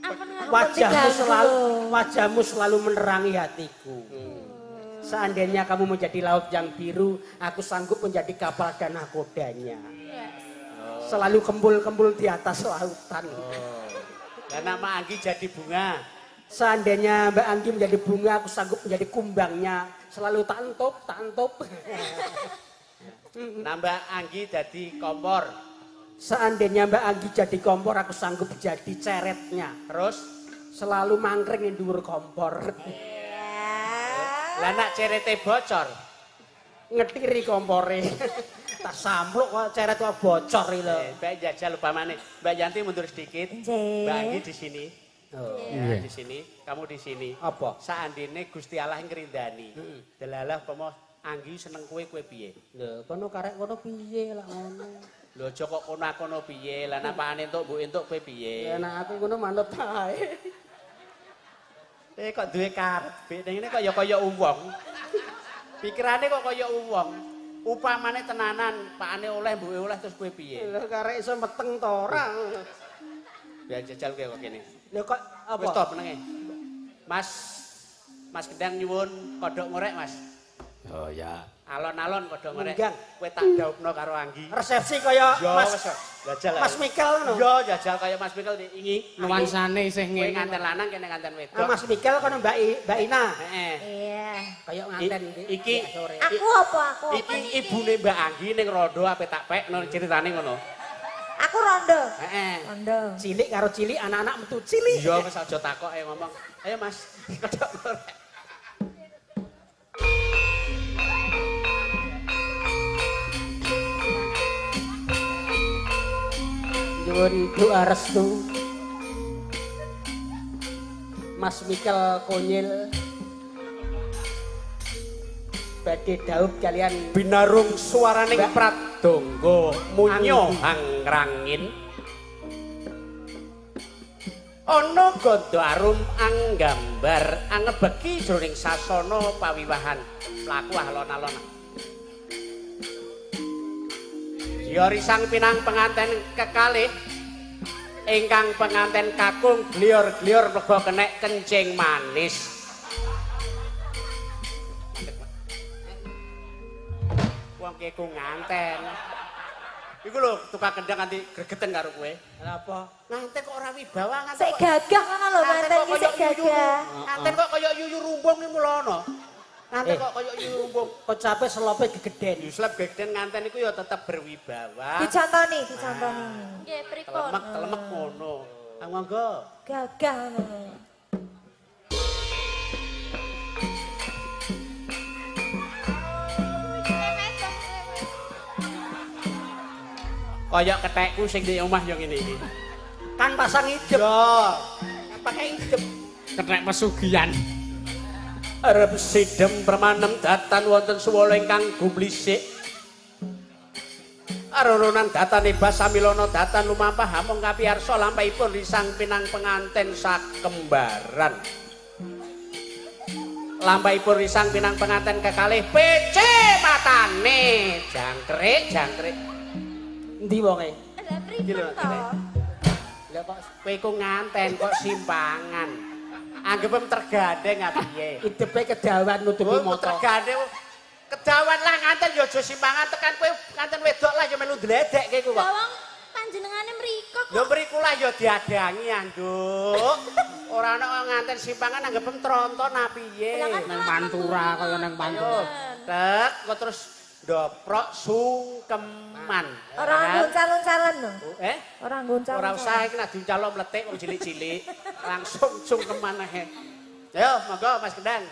Ampun ngaku Wajahmu selalu menerangi hatiku. Seandainya kamu menjadi laut yang biru, aku sanggup menjadi kapal dan nahkodanya. Yes. Selalu kembul-kembul di atas lautan. Lah nama Anggi jadi bunga. Seandainya Mbak Anggi menjadi bunga, aku sanggup menjadi kumbangnya. Selalu tak entup, tak entup. Nambah Anggi jadi kompor. Seandainya Mbak Anggi jadi kompor, aku sanggup jadi ceretnya. Terus Selalu mangkring ning dhuwur kompor. lah nak cerete bocor. Ngetiri kompore. Tak sampluk kok ceret kok bocor iki lho. Mbak jajal upamane. Mbak Yanti mundur sedikit. Nggih. Mbak Anggi di sini. Oh. Ya, di sini, kamu di sini. Apa? Saandene Gusti Allah ngrindani. Delalah umpama Anggi seneng kowe, kowe piye? Lho, kono karek kono piye lah ngono. Lho aja kok kono-kono piye? Lah napane entuk mbok entuk kowe piye? Ya nek aku ngono manut ae. Kok duwe karep, ning ngene kok ya kaya wong. Pikirane kok kaya wong. Upamane tenanan, pakane oleh mbuke oleh terus kowe piye? Lho karek iso meteng to ora. Biar jajal kowe kok kene. Lho kok apa? Wis to menenge. Mas Mas Kendang nyuwun kodhok ngorek, Mas. Oh ya. Alon-alon kodhok ngorek. Ngundang. Kowe tak daupno karo Anggi. Resepsi kaya Yo, Mas wis, jajal. Mas Mikel ngono. Yo jajal kaya Mas Mikel ingi. Nuansane isih Kowe ngene. nganten lanang kene nganten wedok. Ah, Mas Mikel kono Mbak Mbak Ina. Heeh. Iya. Kaya nganten Iki sore. Aku apa aku? Iki ibune Mbak Anggi ning rondo ape tak pekno ceritane ngono. Aku rondo. Heeh. Rondo. Cilik karo cilik anak-anak metu cilik. Iya wis aja takok ae ngomong. Ayo Mas, kodhok ngorek. Nyuwun doa restu. Mas Mikel Konyil badhe daup kalian Binarung suaraning Mbak pradonga munyo Anggi. angrangin. Ana gandha arum anggambar angebeki jroning sasana pawiwahan mlaku alon-alon. Ya risang pinang penganten kekalih ingkang penganten kakung glior-glior mergo kenek kencing manis. Wong ki ku nganten. Iku lho tukang kendang nganti gregeten karo kowe. Lha apa? Nganten kok ora wibawa nganten. Sik gagah ngono lho manten iki sik gagah. Nganten kok kaya yuyu rumbung iki mulono. Nganten kok kaya yuyu rumbung. Kocape selope gegeden. Yuslep gegeden nganten iku ya tetep berwibawa. Dicontoni, dicontoni. Nggih, pripun? Telemek-telemek ngono. Ah monggo. Gagah ngono. Kaya kethekku sing di omah yo ngene iki. Kan pasang idep. Yo, pakai idep. Kethek pesugihan. Arep sidem permanem datan wonten suwala ingkang gumlisik. Aronan datane basamilana datan lumampah hamung kapiyarsa lampahipun risang pinang penganten sakembaran. Lampahipun risang pinang penganten kekalih PC matane. Jangkrik, jangkrik. Endi wonge? Lah pripun to? Lah kok kowe iku nganten kok simpangan. Anggepem tergandeng a piye? Idepe kedawan nutupi mata. Tergandeng. Kedawan lah nganten ya aja simpangan tekan kowe nganten wedok lah ya melu ndledekke ku kok. Lah wong panjenengane mriko kok. Lho mriku lah ya diadangi anduk. Ora ana nganten simpangan anggepem tronton a piye? Nang Pantura kaya nang Pantura. Tek kok terus ndoprok sungkeman. Ora nggoncal-goncalan lho. Eh? Ora nggoncal. Ora usah iki nek diuncalo mletik wong cilik-cilik. Langsung sungkeman ae. Ayo monggo Mas Kendang.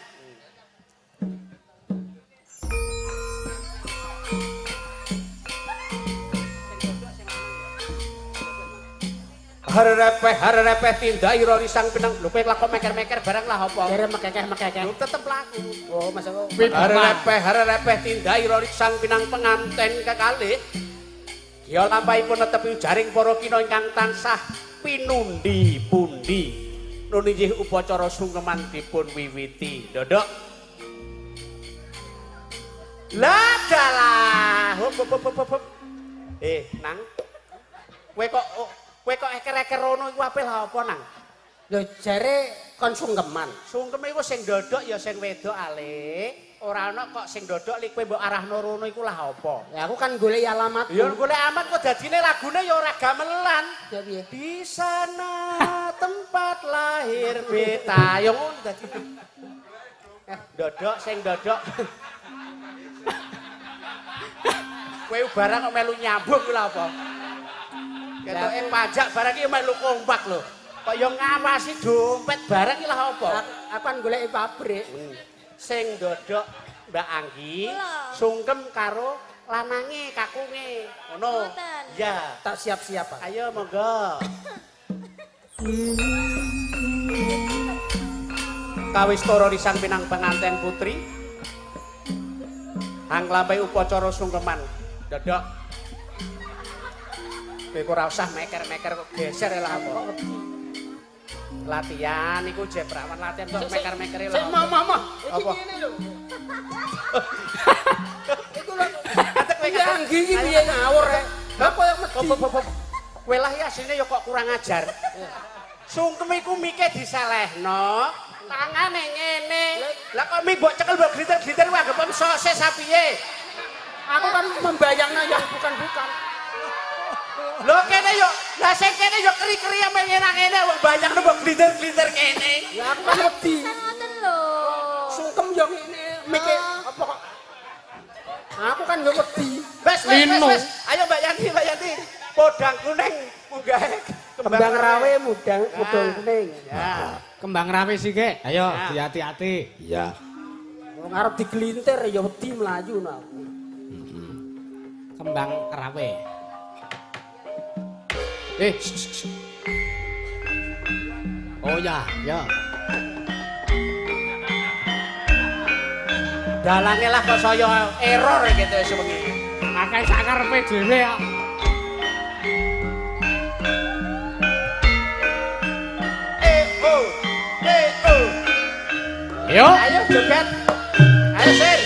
Harerepeh tindak ira risang pinang. Lho kowe lakok meker-meker barang lah apa? Jare mekekeh-mekekeh. Lho tetep laku. Oh, Mas aku. Harerepeh tindak ira risang pinang penganten kekalih. Giya lampahipun netepi jaring para kina ingkang tansah pinundi-pundi. Nun inggih upacara sungkeman dipun wiwiti. Ndodok. Lah dalah. Hop hop hop hop. Nang. Kowe kok kowe kok eker-eker rono iku ape lah apa nang? Lho jare kon sungkeman. Sungkeme iku sing ndodok ya sing wedok ale. Ora ana kok sing ndodok li kowe mbok arahno rono iku lah apa? Ya aku kan golek alamat. Ya golek alamat kok dadine lagune ya ora gamelan. Ya piye? Di sana tempat lahir beta. Ya ngono dadine. Ndodok sing ndodok. Kowe barang kok melu nyambung iku lah apa? Ketoke pajak barang iki melu kompak lho. Kok ya ngawasi dompet barang iki lah apa? Aku kan goleki pabrik. Sing ndodok Mbak Anggi sungkem karo lanange kakunge. Ngono. Ya, tak siap-siap, Pak. Ayo monggo. Kawistara risang pinang penganten putri. Hang lampai upacara sungkeman. Ndodok. Kowe ora usah meker-meker kok geser lah apa. Latihan iku jebrawan latihan kok meker-mekere lho. Sik mama. Apa? Iki ngene lho. Iku lho. Kowe iki piye ngawur rek. Lah koyo mesti. Kowe lah ya asline ya kok kurang ajar. Sungkem iku mike diselehno, tangane ngene. Lah kok mie mbok cekel mbok glinter-glinter anggepem sosis apiye? Aku kan membayangno yang bukan-bukan. Lho kene yo, lah sing kene yo keri-keri ame ngene-ngene wong bayangno mbok glinter-glinter kene. Ya aku kan wedi. Ngoten lho. Sungkem yo ngene, mike apa kok. Aku kan yo wedi. Wes wes wes. Ayo Mbak Yanti, Mbak Yanti. Podang kuning munggahe kembang rawe mudang podang kuning. Ya. Kembang rawe sik. Ayo hati-hati. Iya. Wong arep digelintir ya wedi mlayu no aku. Kembang rawe. Oh ya, ya. Dalange lah kok saya error gitu wis wengi. Akeh sakarepe dhewe kok. Eh oh, eh oh. Ayo, ayo joget. Ayo sir.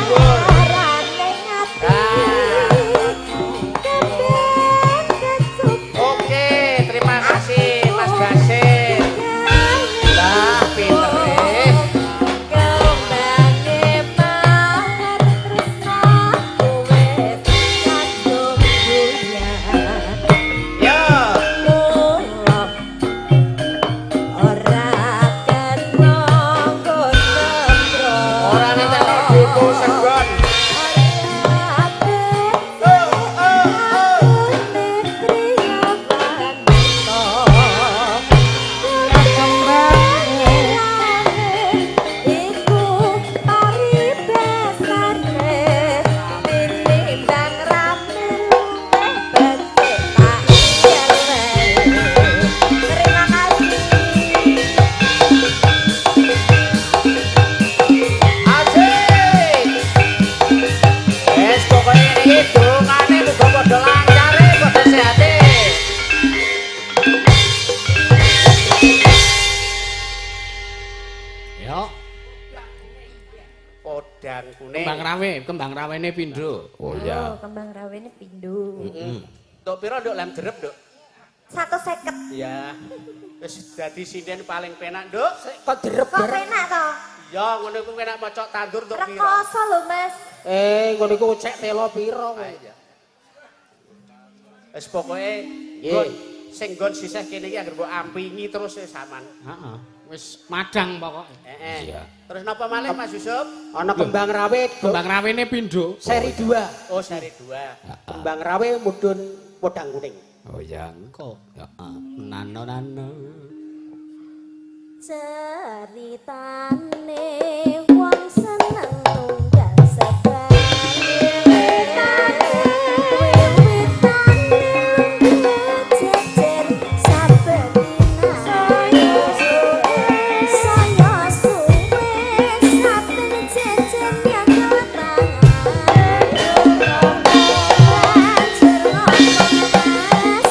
dhuwur. Oke, terima kasih Mas Basir. Lah, pinter eh. Yo. Ora nentekno duku segon. Oh, oh, oh. Asik. Wes pokoke iki dongane muga padha lancare, padha sehate. Yo, Podang kuning. kembang rawe, kembang rawene pindho. Oh iya. Oh, kembang rawene pindho. Heeh. Nduk pira nduk lem derep, Nduk? 150. Iya. Wis dadi sinden paling penak, Nduk. Kok derep Kok bareng? penak to? Ya ngono iku penak mocok tandur nduk pira. Rekoso lho, Mas. Ngono iku cek telo piro kowe. Wis pokoke nggon sing nggon sisih kene iki anggere mbok ampingi terus wis aman. Heeh. Wis madang pokoke. Heeh. Iya. Terus napa malih Mas Yusuf? Ana kembang rawe Kembang rawene pindho. seri 2. Oh, seri 2. Kembang rawe mudhun podang kuning. Oh iya, engko. Heeh. Nano nano. Ceritane wong seneng tunggal sebab wiwitane jejer saben dina saya suwe saben jejer nyangka tangan banjur ngomong Mas.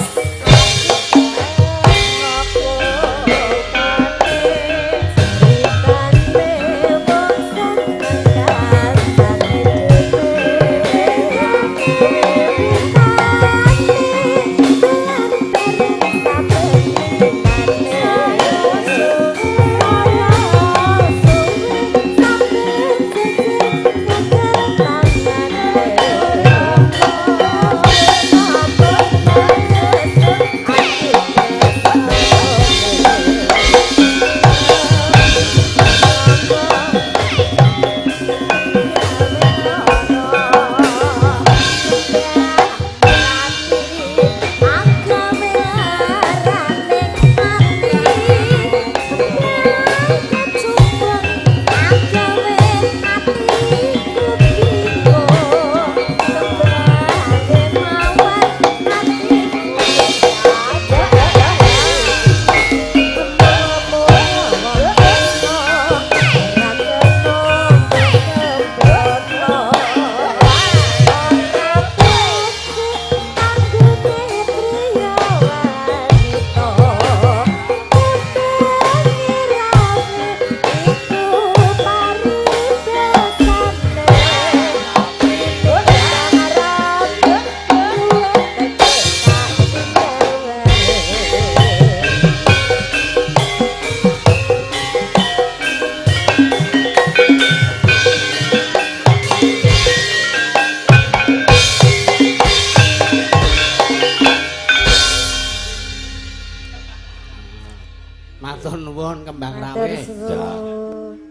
Matur nuwun kembang rawe.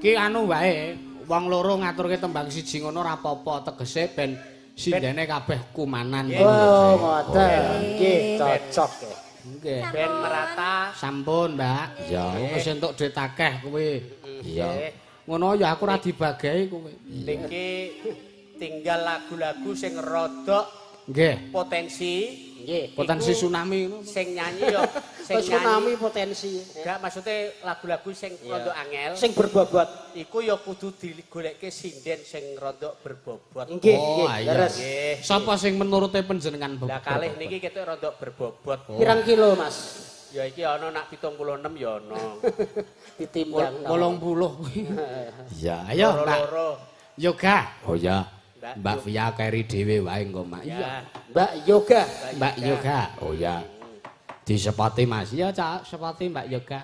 Ki anu wae, wong loro ngaturke tembang siji ngono ora apa-apa, tegese ben sindene kabeh kumanan. Oh, ngoten. Nggih, cocok. Nggih. Ben merata. Sampun, Mbak. Iya. Wis entuk dhuwit akeh kowe. Iya. Ngono ya aku ora dibagahi kowe. Niki tinggal lagu-lagu sing rodok Nggih. potensi. Nggih. Potensi Iku tsunami ngono. Sing nyanyi yo sing Tsunami nyanyi. potensi. Enggak maksudnya lagu-lagu sing rodok angel. Sing berbobot. Iku ya kudu digolekke sinden sing rodok berbobot. Nggih, Oh, nggih, iya. leres. Nggih. Sapa sing menurute panjenengan Lah kalih niki ketok rodok berbobot. Pirang kilo, Mas? Ya iki ana nak 76 ya ana. Ditimbang. 80 kuwi. Iya. Ayo, Mbak. Loro-loro. Yoga. Oh ya. Mbak Via keri dhewe wae engko, Mak. Iya. Mbak Yoga. Mbak Yoga. Oh ya. Disepoti Mas. Iya, Cak, sepoti Mbak Yoga.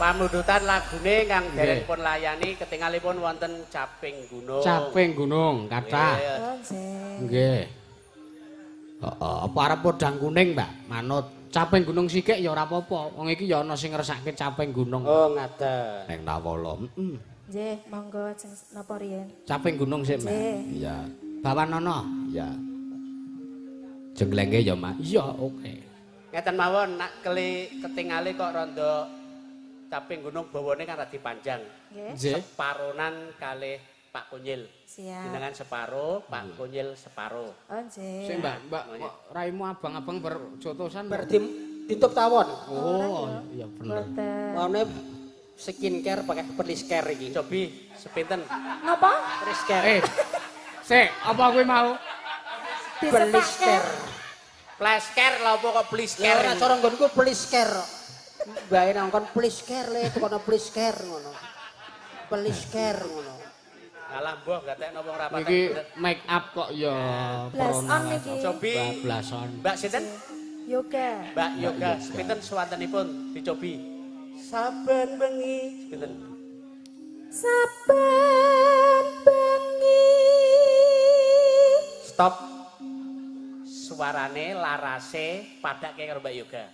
Pamundutan lagune kang dereng pun layani ketingalipun wonten Caping Gunung. Caping Gunung kathah. Nggih. Heeh, apa arep podang kuning, Mbak? Manut Caping Gunung sikik ya ora apa-apa. Wong iki ya ana sing ngersake Caping Gunung. Oh, ngaten. Ning Nawala. Heeh. Nggih, monggo sing napa riyen? Caping Gunung sik, Mbak. Iya. Bawanana? Iya. Jenglenge ya, Mak. Iya, oke. Ngeten mawon nak keli ketingale kok rondo Caping Gunung bawane kan radi panjang. Nggih. Separonan kalih Pak Kunyil. Siap. Jenengan separo, Pak Kunyil separo. Oh, nggih. Sing Mbak, Mbak kok raimu abang-abang berjotosan. Berditutup tawon. Oh, iya bener. Maune skincare pakai peliscare iki. Cobi sepinten? Napa? Peliscare. Sik, apa kuwi mau? Peliscare. Plescare lha apa kok peliscare? Ora cara nggonku peliscare. Mbae nang kon please care le, tukono please care ngono. Please care ngono. Alah mbah gatekno wong rapat. Iki make up kok ya blas on iki. Cobi blas on. Mbak sinten? Yoga. Mbak Yoga, sepinten swantenipun dicobi. Saben bengi sepinten? Saben bengi. Stop. Suarane larase padake karo Mbak Yoga.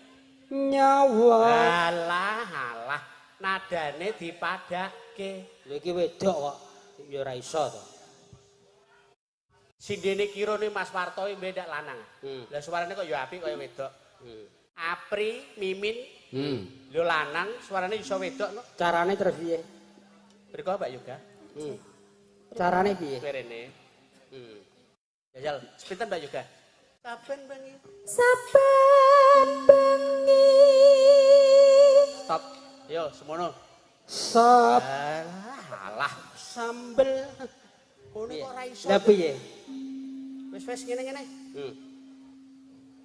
Nyawa. Alah alah nadane dipadake. Lha iki wedok kok ya ora iso to. Sindene kirone Mas Warto iki mbek lanang. Lah suarane kok ya apik kaya wedok. Apri, Mimin. Lho lanang suarane iso wedok no. Carane terus piye? Mriko Mbak Yoga. Carane piye? Rene. Jajal, sepinten Mbak Yoga? Saben bengi. Saben bengi. Stop. Yo, semono. Sop. Alah, sambel. Kono kok ora iso. Lah piye? Wis-wis ngene-ngene.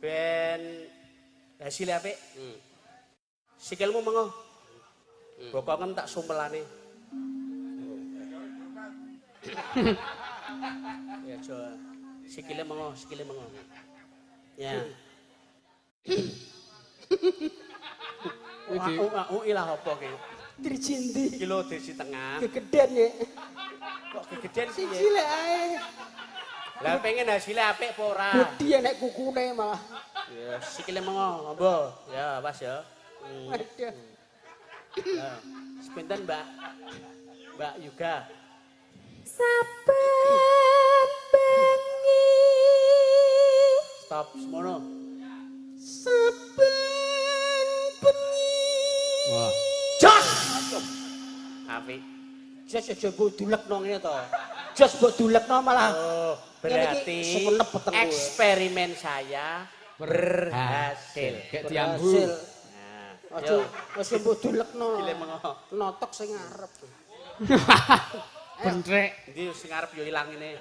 Ben hasil apik. Sikilmu mengo. Bokongen tak sumpelane. Ya aja. Sikile mengo, sikile mengo. Ya. Iki ilah apa ki? Dirjindi. Iki lho dirji tengah. Gegeden ya. Kok gegeden sih? Cilik ae. Lah pengen hasilnya apik apa ora? Gedhi nek kukune malah. Ya sikile mengo, monggo. Ya, pas ya. Waduh. Ya. Sepinten, Mbak? Mbak Yuga. Saben bengi. Stop semono. Saben bengi. Wah. Jos. Apik. Jos aja mbok dulekno ngene to. Jos mbok dulekno malah. Oh, berarti eksperimen saya berhasil. Kayak diambu. Nah, aja aja mbok dulekno. Notok sing ngarep. Bentrek. Endi sing ngarep yo ilang ngene.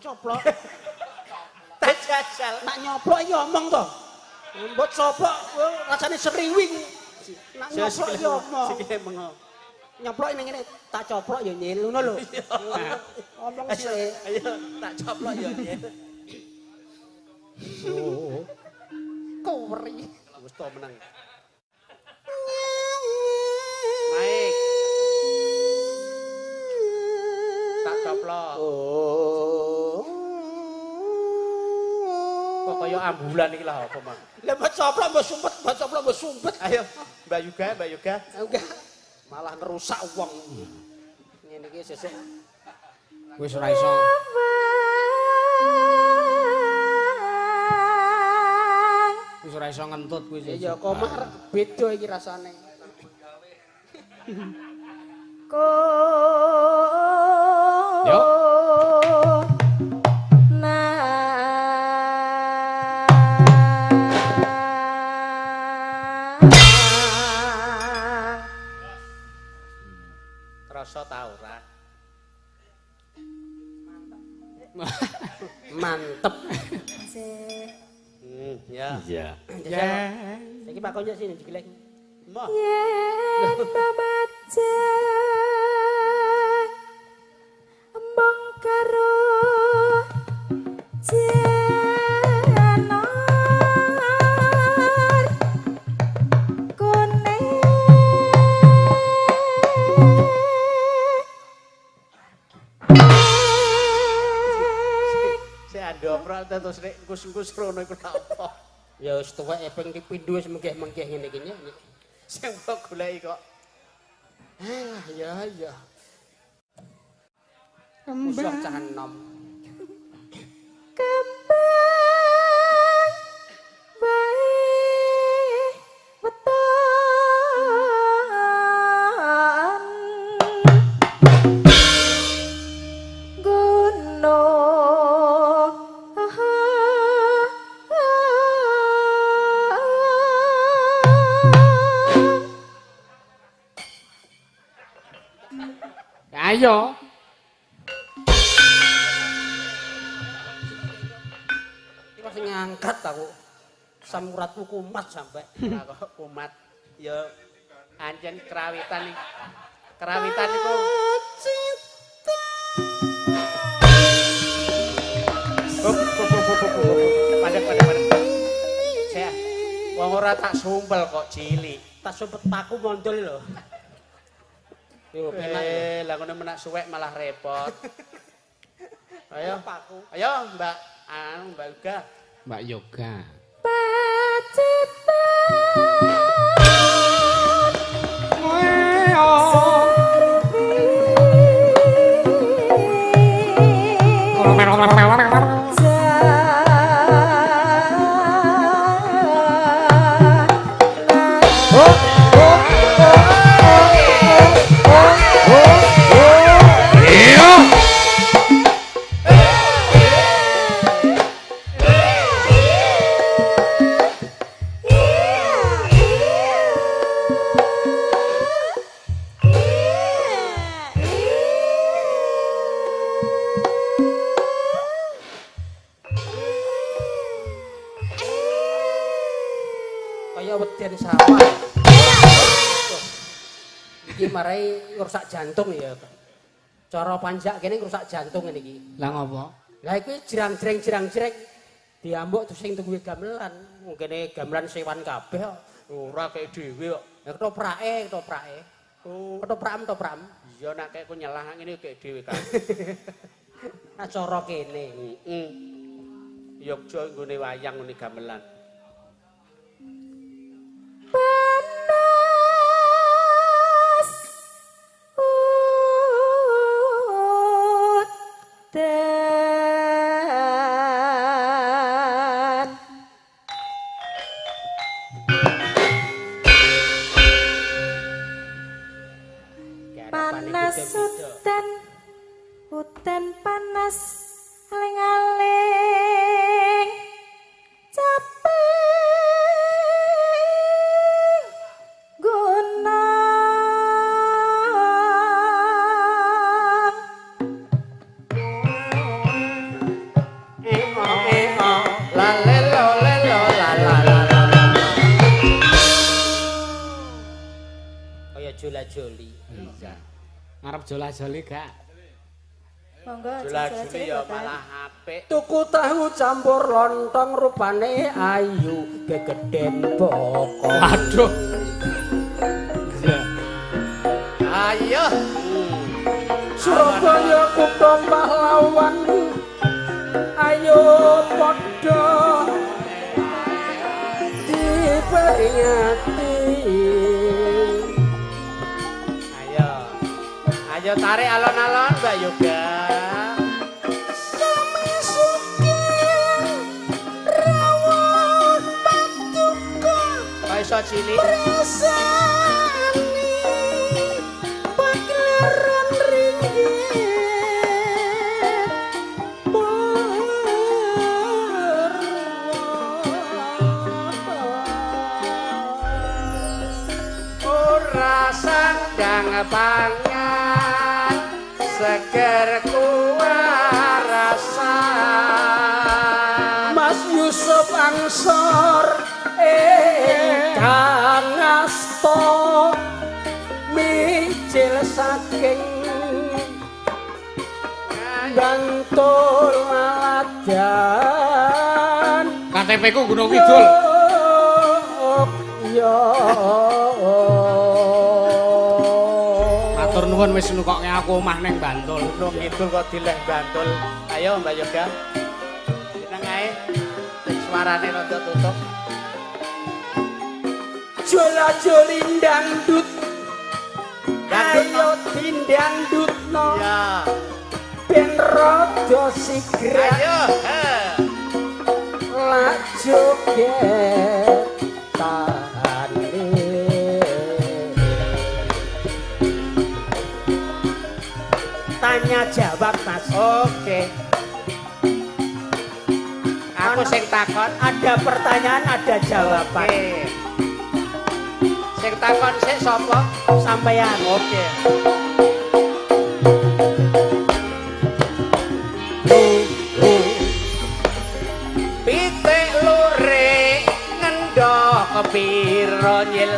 Coplok. Tak jajal. Nak nyoplok iki omong to. Mbok coplok rasane seriwing. Nak nyoplok iki omong. Sikile mengo. Nyoplok ning ngene tak coplok ya nyil ngono lho. Omong sik. Ayo tak coplok ya nyil. Koweri. Wis to meneng. Naik. Tak coplok. Oh. Kok kaya ambulan iki lah apa, Mang? Lah mbok coplok mbok sumpet, mbok coplok mbok sumpet. Ayo, Mbak Yuga, Mbak Yuga. Enggak. Malah ngerusak wong. Ngene iki sesuk wis ora iso. Wis ora iso ngentut kuwi sesuk. Ya Komar beda iki rasane. Ko. Yo. Krasa ta ora? Mantep. Ya. Iya. Ya. Saiki Pak Konyo sini digelek. Moh. Yen pamajeng mung karo jenar kuning Sik andoprak terus nek engkus-engkus rono iku lha apa? Ya wis tuwek ping pindho wis menggeh-menggeh ngene iki ya. Sing mbok goleki kok. Ah, ya ya. Kembang cah enom. Kembang wae weton gunung. Ayo. Iki masih ngangkat aku. Samuratku kumat sampai. Ora kok kumat. Ya ancen krawitan iki. Krawitan iku Hop, hop, hop, hop, hop, hop. Padek, padek, padek. Sik. Wong ora tak sumpel kok cilik. Tak sumpet paku mondol lho. Yo penak. Lah ngono menak suwek malah repot. Ayo. Paku. Ayo Mbak anu Mbak Yoga. Mbak Yoga. Pacitan Kaya weden sawah. Iki marai ngrusak jantung ya. Cara panjak kene ngrusak jantung ngene iki. Lah ngopo? Lah iki jerang-jereng jerang-jereng diambuk terus sing tunggu gamelan. Mungkene gamelan sewan kabeh kok. Ora kek dhewe kok. Lah ketoprake, ketoprake. Oh. Ketoprak ketoprak. Iya nek kek ku nyelah ngene kek dhewe kan. Nah cara kene. Heeh. Yogya nggone wayang ngene gamelan. Panas udan panas udan udan panas aling-aling capek gunung. La lelo lelo la la la la. Kaya jola-joli. Iya. Ngarep jola-joli gak? Monggo Jula-juli ya malah apik. Tuku tahu campur lontong rupane ayu gegeden bokong. Waduh. Iya. Ayo. Surabaya kutha pahlawan. Ayo padha diperingati. Ayo. Ayo tarik alon-alon Mbak Yoga. Rawon padu. Yoga cilik. Mresani pagelaran ringgit ora sandang pangan seger kuwarasan. Mas Yusuf Ansor ingkang asta mijil saking Bantul Maladan. KTP ku Gunung Kidul. Yo. Matur nuwun wis nukokke aku omah ning Bantul. Gunung Kidul kok dileh Bantul. Ayo Mbak Yoga. Jeneng ae. Sing suarane rada tutup. Jola-joli dangdut. Ayo dindangdutno. Ya. Ben rada sigrak. Ayo. Lak joget tane. Tanya jawab Mas. Oke. Aku sing takon, ada pertanyaan, ada jawaban. Oke. Sing takon sik sapa? Sampeyan. Oke. Pitik lurik ngendhok kepiro nyil?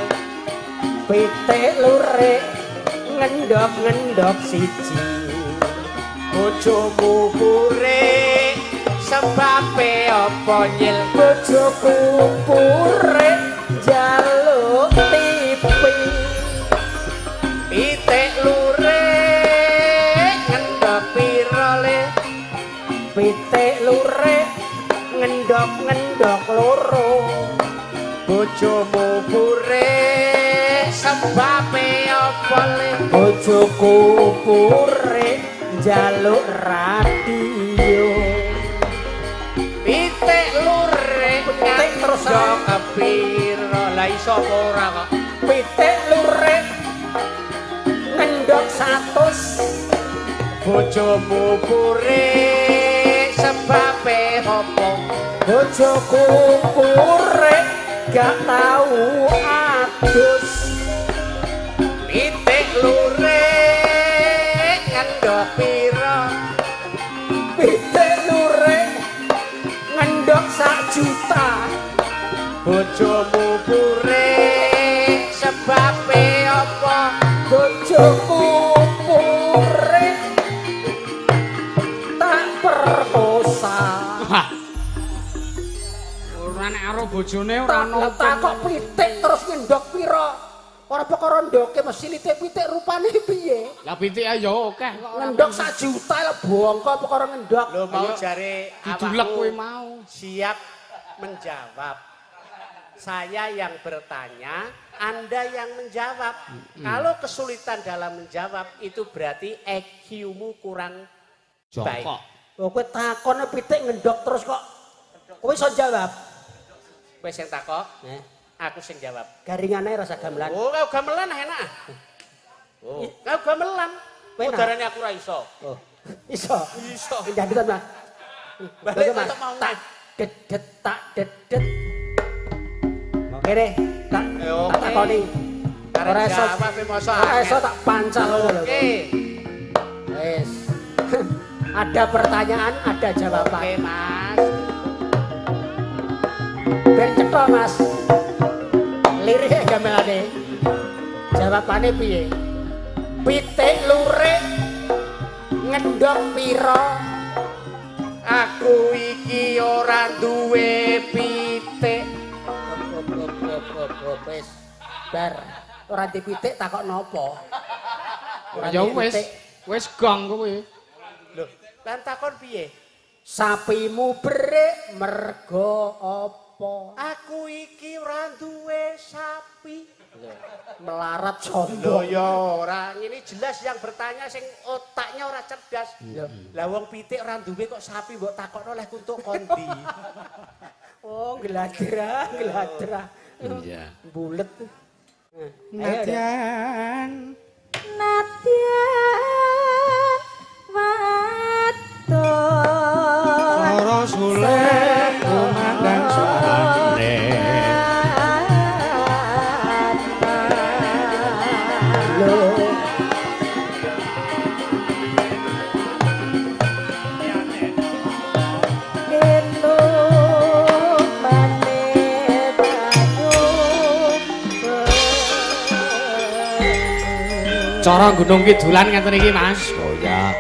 Pitik lurik ngendhok-ngendhok siji. Bojomu purik sebabe apa nyil? Bojoku purik njaluk TV. Pitik lurik ngendhok piro le? Pitik lurik ngendhok-ngendhok loro. Bojomu purik sebabe apa le? Bojoku purik njaluk radio. Pitik lurik pitik terus ngendhok kepiro? Lah iso apa ora kok? Pitik lurik ngendhok 100. Bojomu purik sebabe apa? Bojoku purik gak tau adus. Pitik lurik ngendhok piro? Pitik lurik ngendhok 1 juta. Bojomu purik sebabe apa? Bojoku purik tak perkosa. Ora nek karo bojone ora ono. Lah kok pitik terus ngendhok piro? Ora perkara ndoke mesti lite pitik rupane piye? Lah pitike ya akeh kok ora. Ngendhok 1 juta lho bongko perkara ngendhok. Lho mau jare didulek awakmu kowe mau. Siap menjawab. Saya yang bertanya, Anda yang menjawab. Kalau kesulitan dalam menjawab itu berarti EQ-mu kurang baik. Jongkok. Oh kowe takone pitik ngendhok terus kok. Kowe iso jawab. Kowe sing takok, aku sing jawab. Garingane rasa gamelan. Oh, kau gamelan enak. Oh, kau gamelan. Udarane aku ora iso. Oh, iso. Iso. Dangdutan, Mas. Balik Mas. tetep mau. Tak dedet tak dedet. Oke deh, tak takoni. Ora iso jawab mosok. Ora iso tak pancal ngono lho. Oke. Wis. Ada pertanyaan, ada jawaban. Oke, Mas. Ben cetha, Mas. Lirike gamelane. Jawabane piye? Pitik lurik ngendhok pira? Aku iki ora duwe pitik. Wis. Bar ora di pitik takok napa? Ya wis, wis gong kowe. Lho, lan takon piye? Sapimu berik mergo apa? Aku iki ora duwe sapi. Melarat sombong. Lho ya ora, ngene jelas yang bertanya sing otaknya ora cerdas. Lah wong pitik ora duwe kok sapi mbok takokno leh kuntuk kondi. Oh, gladrah, gladrah. Iya. Bulet. Nadyan Nadyan wadon Para suling kumandang suarane. Cara Gunung Kidulan ngeten iki, Mas. Oh ya.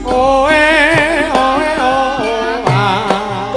Oe oe oe ah.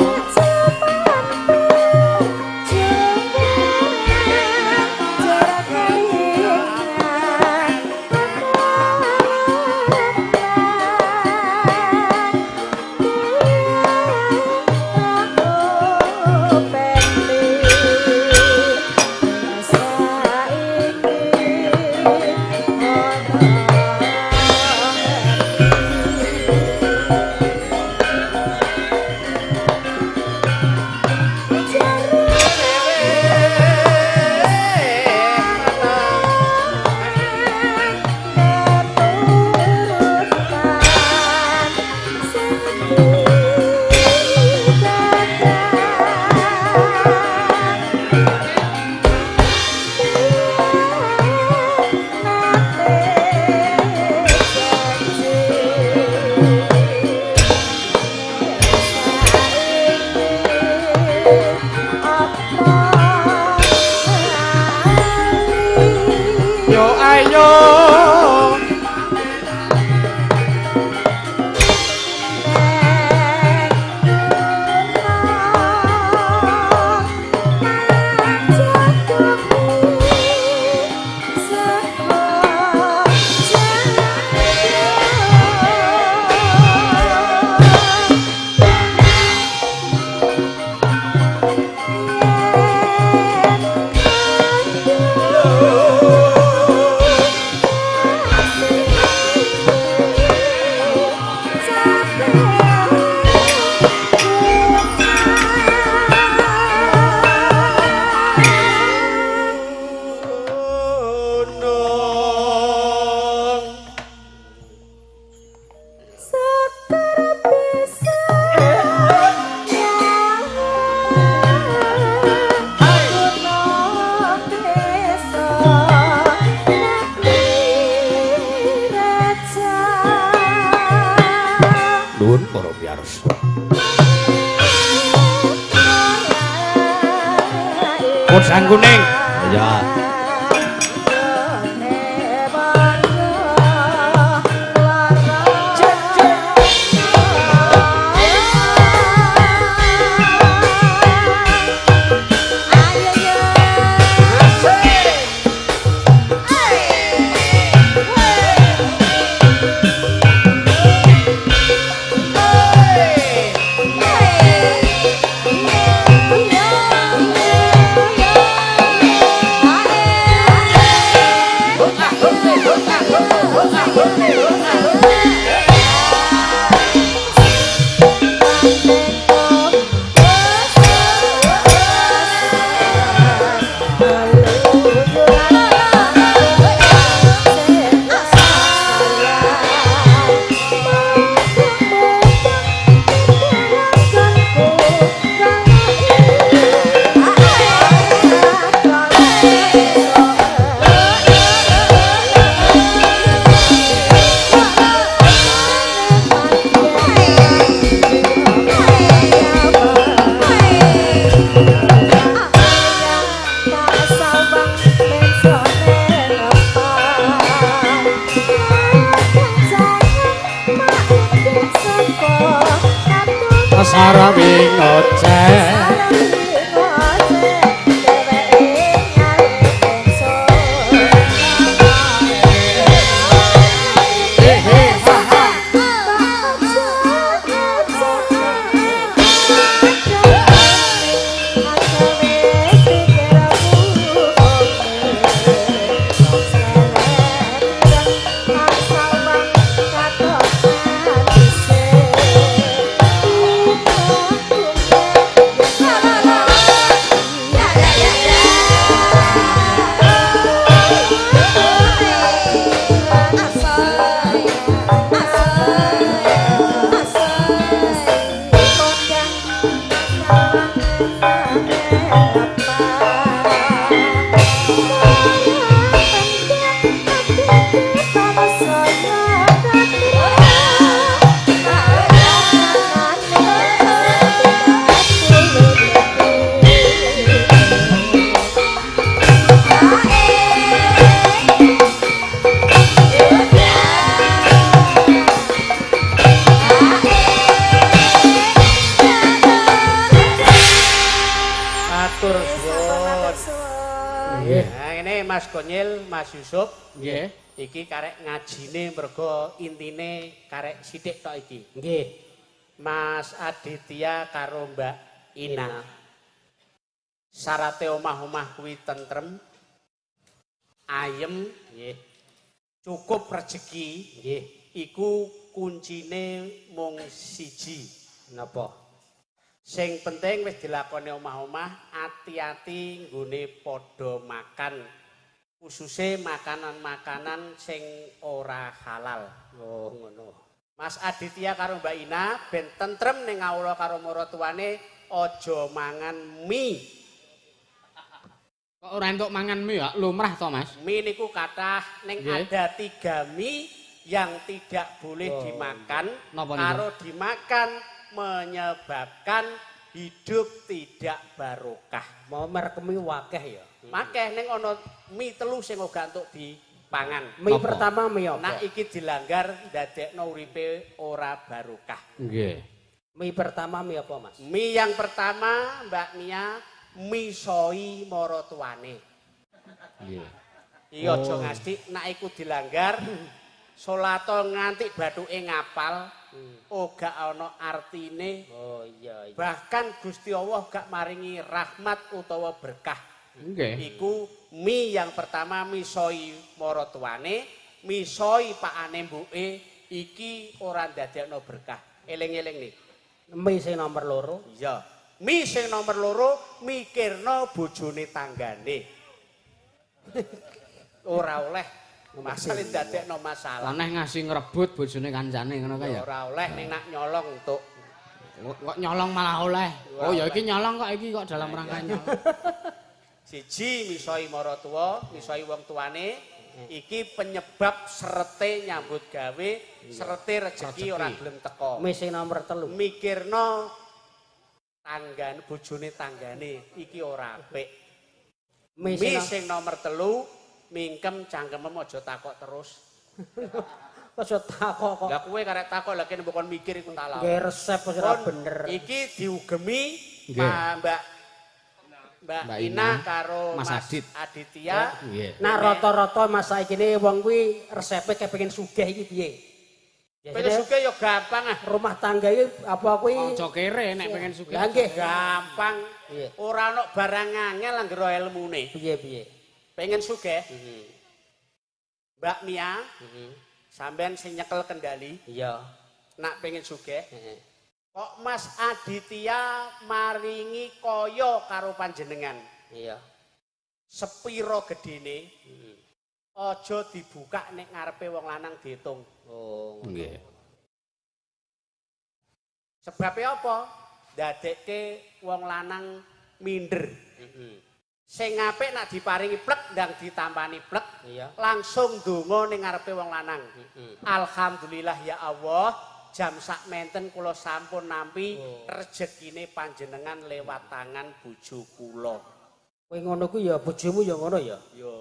Yo ayo. Gunung. Nuwun para miyarsa. Podang kuning. Ya. Yeah. Sarawi ngoceh. Mas Konyil, Mas Yusuf, nggih. Iki karek ngajine mergo intine karek sithik tok iki. Nggih. Mas Aditya karo Mbak Ina. Syarate omah-omah kuwi tentrem, ayem, nggih. Cukup rejeki, nggih. Iku kuncine mung siji. Napa? Sing penting wis dilakoni omah-omah, ati-ati nggone padha makan. Khususe makanan-makanan sing ora halal. Oh, ngono. Mas Aditya karo Mbak Ina ben tentrem ning ngawula karo maratuwane, aja mangan mie. Kok ora entuk mangan mie ya? Lumrah to, Mas? Mie niku kathah, ning ada 3 mie yang tidak boleh dimakan. Karo dimakan menyebabkan hidup tidak barokah. Mau merek mie wakeh ya? Makeh ning ana mie 3 sing ora entuk dipangan. Mie pertama mie apa? Nak iki dilanggar ndadekno uripe ora barokah. Nggih. Mie pertama mie apa, Mas? Mie yang pertama, Mbak Mia, misoi maratuwane. Nggih. Iki aja ngasih nak iku dilanggar salato nganti bathuke ngapal. Ora ana artine. Oh iya, iya. Bahkan Gusti Allah gak maringi rahmat utawa berkah. Nggih. Iku mie yang pertama misoi maratuwane, misoi pakane mbuke, iki ora ndadekno berkah. Eling-eling nih. Mie sing nomor 2. Iya. Mie sing nomor 2 mikirno bojone tanggane. Ora oleh masalah ndadekno masalah. Aneh ngasih ngrebut bojone kancane ngono kae ya. Ora oleh ning nak nyolong entuk. Kok nyolong malah oleh. Oh ya iki nyolong kok iki kok dalam rangka nyolong. Siji misoi maratuwa, misoi wong tuane, iki penyebab serete nyambut gawe, serete rejeki ora gelem teko. Mie sing nomor 3. Mikirno tanggane bojone tanggane iki ora apik. Mie sing nomor 3 mingkem cangkemem aja takok terus. Aja takok kok. Lah kowe karek takok lha kene mbok kon mikir iku tak lawan. Nggih resep wis ora bener. Iki diugemi Mbak Ina karo Mas Aditya. Nah rata-rata mas saiki ne wong kuwi resepe kepengin sugih iki piye? Pengen sugih ya gampang ah. Rumah tangga iki apa kuwi? Aja kere nek pengen sugih. Lah nggih gampang. Ora ana barang angel anggere ilmune. Piye-piye? Pengen sugih. Mbak Mia, sampean sing nyekel kendali. Iya. Nak pengen sugih. Kok Mas Aditya maringi kaya karo panjenengan. Iya. Sepiro gedene? Aja dibuka nek ngarepe wong lanang diitung. Oh, nggih. Sebabe apa? Ndadekke wong lanang minder. Sing apik nak diparingi plek ndang ditampani plek, iya. Langsung donga ning ngarepe wong lanang. Alhamdulillah ya Allah, jam sak menten kula sampun nampi rejekine panjenengan lewat tangan bojo kula. Kowe ngono kuwi ya bojomu ya ngono ya? Ya.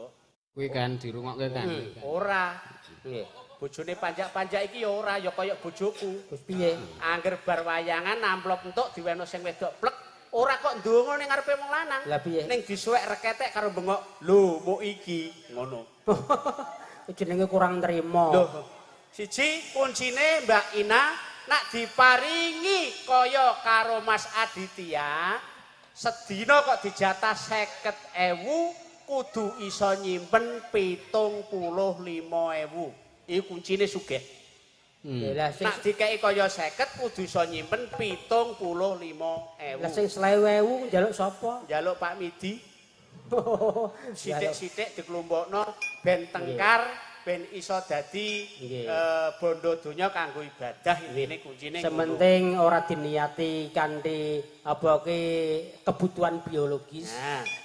Kuwi kan dirungokke kan. Ora. Nggih. Bojone panjak-panjak iki ya ora ya kaya bojoku. Terus piye? Angger bar wayangan amplop entuk diweno sing wedok plek, ora kok ndonga ning ngarepe wong lanang. Lah piye? Ning disuwek reketek karo bengok, "Lho, muk iki." Ngono. Jenenge kurang trimo. Lho. Siji kuncine Mbak Ina nak diparingi kaya karo Mas Aditya, sedina kok dijatah 50.000 kudu iso nyimpen 75.000. Iku kuncine sugih. Lah sing Nak dikeki kaya 50 kudu iso nyimpen 75.000. lah sing 20.000 njaluk sapa? Njaluk Pak Midi. Sithik-sithik diklumpukno ben tengkar, ben iso dadi bondo donya kanggo ibadah intine kuncine. Sementing ora diniati kanthi apa ki kebutuhan biologis,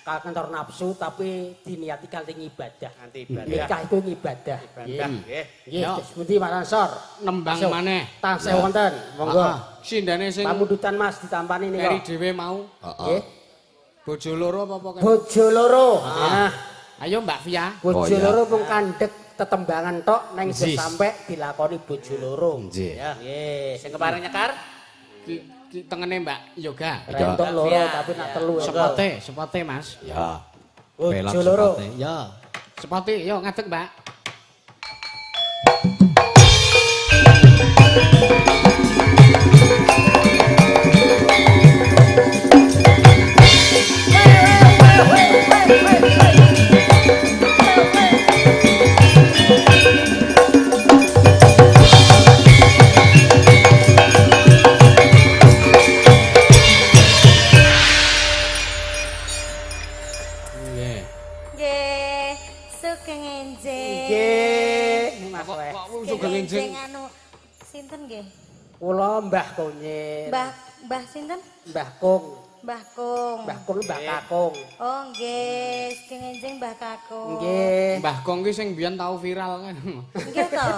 kantor nafsu tapi diniati kanthi ibadah. Kanthi ibadah. Nikah iku ibadah. Ibadah nggih. Nggih, terus pundi Pak Ansor? Nembang maneh. Tansih wonten, monggo. Sindane sing pamundutan Mas ditampani nika. Keri dhewe mau. Nggih. Bojo loro apa-apa? Bojo loro. Nah, ayo Mbak Via. Bojo loro mung kandhek tetembangan tok neng sampe dilakoni bojo loro. Nggih. Nggih. Sing kepareng nyekar ki tengene Mbak Yoga. Rentok loro tapi nak telu. Sepote, sepote Mas. Ya. Bojo loro. Ya. Sepote yo ngadeg Mbak. Nggih. Nggih, sugeng enjing. Nggih, Mas. Kok sugeng enjing anu sinten nggih? Kula Mbah Konyit. Mbah sinten? Mbah Kung. Mbah Kung. Mbah Kung Mbah Kakung. Oh nggih, sugeng enjing Mbah Kakung. Nggih. Mbah Kung ki sing biyen tau viral kan. Nggih to.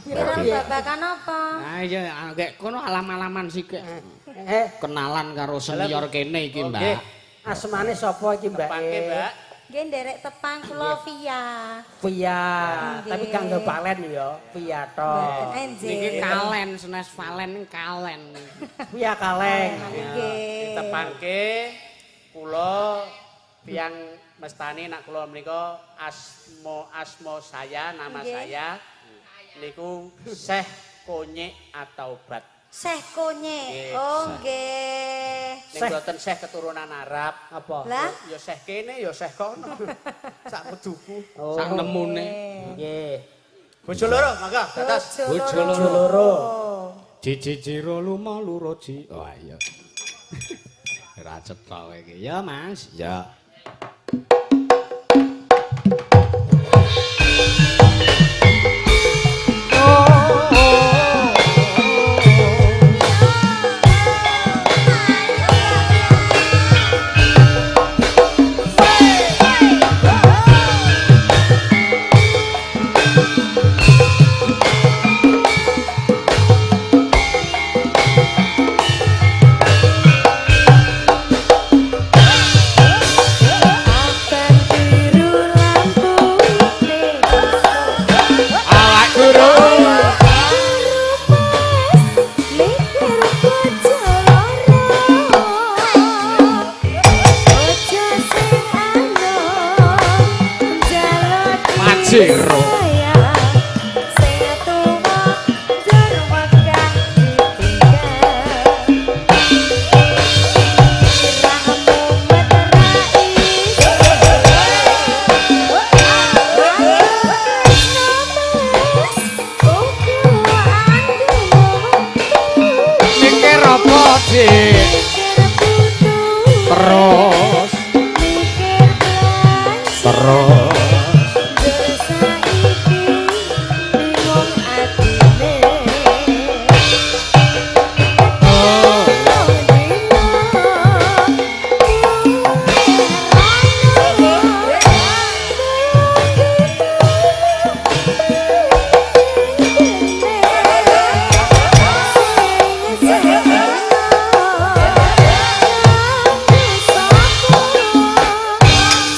Viral babagan apa? Nah iya, kayak kono alam-alaman sih kek. Kenalan karo senior kene iki, Mbak. Asmane sapa iki, Mbak? Tepangke, Mbak. Nggih nderek tepang kula Via. Via, tapi kanggo Valen ya, Via tok. Niki kalen, senes Valen kalen. Via kaleng. Nggih. Ditepangke kula tiyang mestani nak kula menika asma saya, nama saya niku Syekh Konyek Ataubat. Syekh Konyek. Oh nggih. Ning mboten Syekh keturunan Arab. Apa? Lah ya Syekh kene ya Syekh kono. Sak peduku. Sak nemune. Nggih. Bojo loro, monggo, dados. Bojo loro. Jiji jiro luma loro ji. Oh iya. Ora cetha iki. Ya Mas. Ya.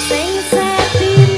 Sing sedih.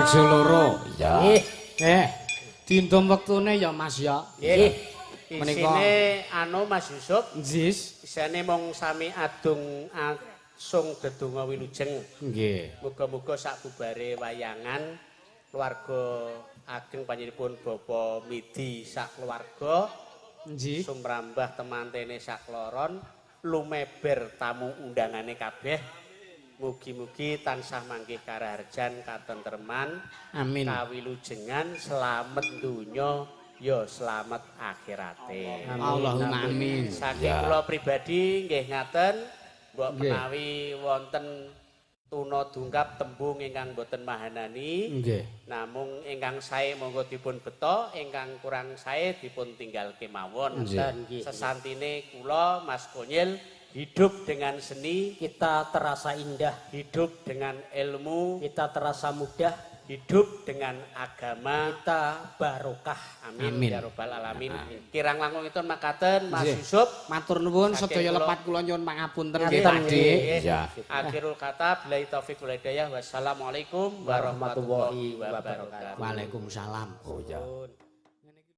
Rejo loro. Iya. Nggih. Dindom wektune ya Mas ya. Nggih. Menika Isine anu Mas Yusuf, Nggih. isine mung sami adung asung dedonga wilujeng. Nggih. Muga-muga sak bubare wayangan keluarga ageng panjenenganipun Bapak Midi sak keluarga Nggih. sumrambah temantene sak kloron lumeber tamu undangane kabeh. Mugi-mugi tansah manggih karaharjan katentreman, Amin. kawilujengan, slamet donya ya slamet akhirate. Allahumma amin. Saking kula pribadi nggih ngaten, mbok Nggih. menawi wonten tuna dungkap tembung ingkang boten mahanani, Nggih. namung ingkang sae monggo dipun beto, ingkang kurang sae dipun tinggal kemawon. Nggih. Sesantine kula Mas Konyil hidup dengan seni, Kita terasa indah, hidup dengan ilmu, kita terasa mudah, hidup dengan agama. kita barokah. Amin, Amin. ya robbal alamin. Kirang langkung itu makaten Mas Nggih. Yusuf. Matur nuwun Saking sedaya kula- lepat kula nyuwun pangapunten nggih Ngaten, Pak Dik. Nggih. Iya. Akhirul kata billahi taufik wal hidayah. Wassalamualaikum warahmatullahi wabarakatuh. Waalaikumsalam. Oh, iya.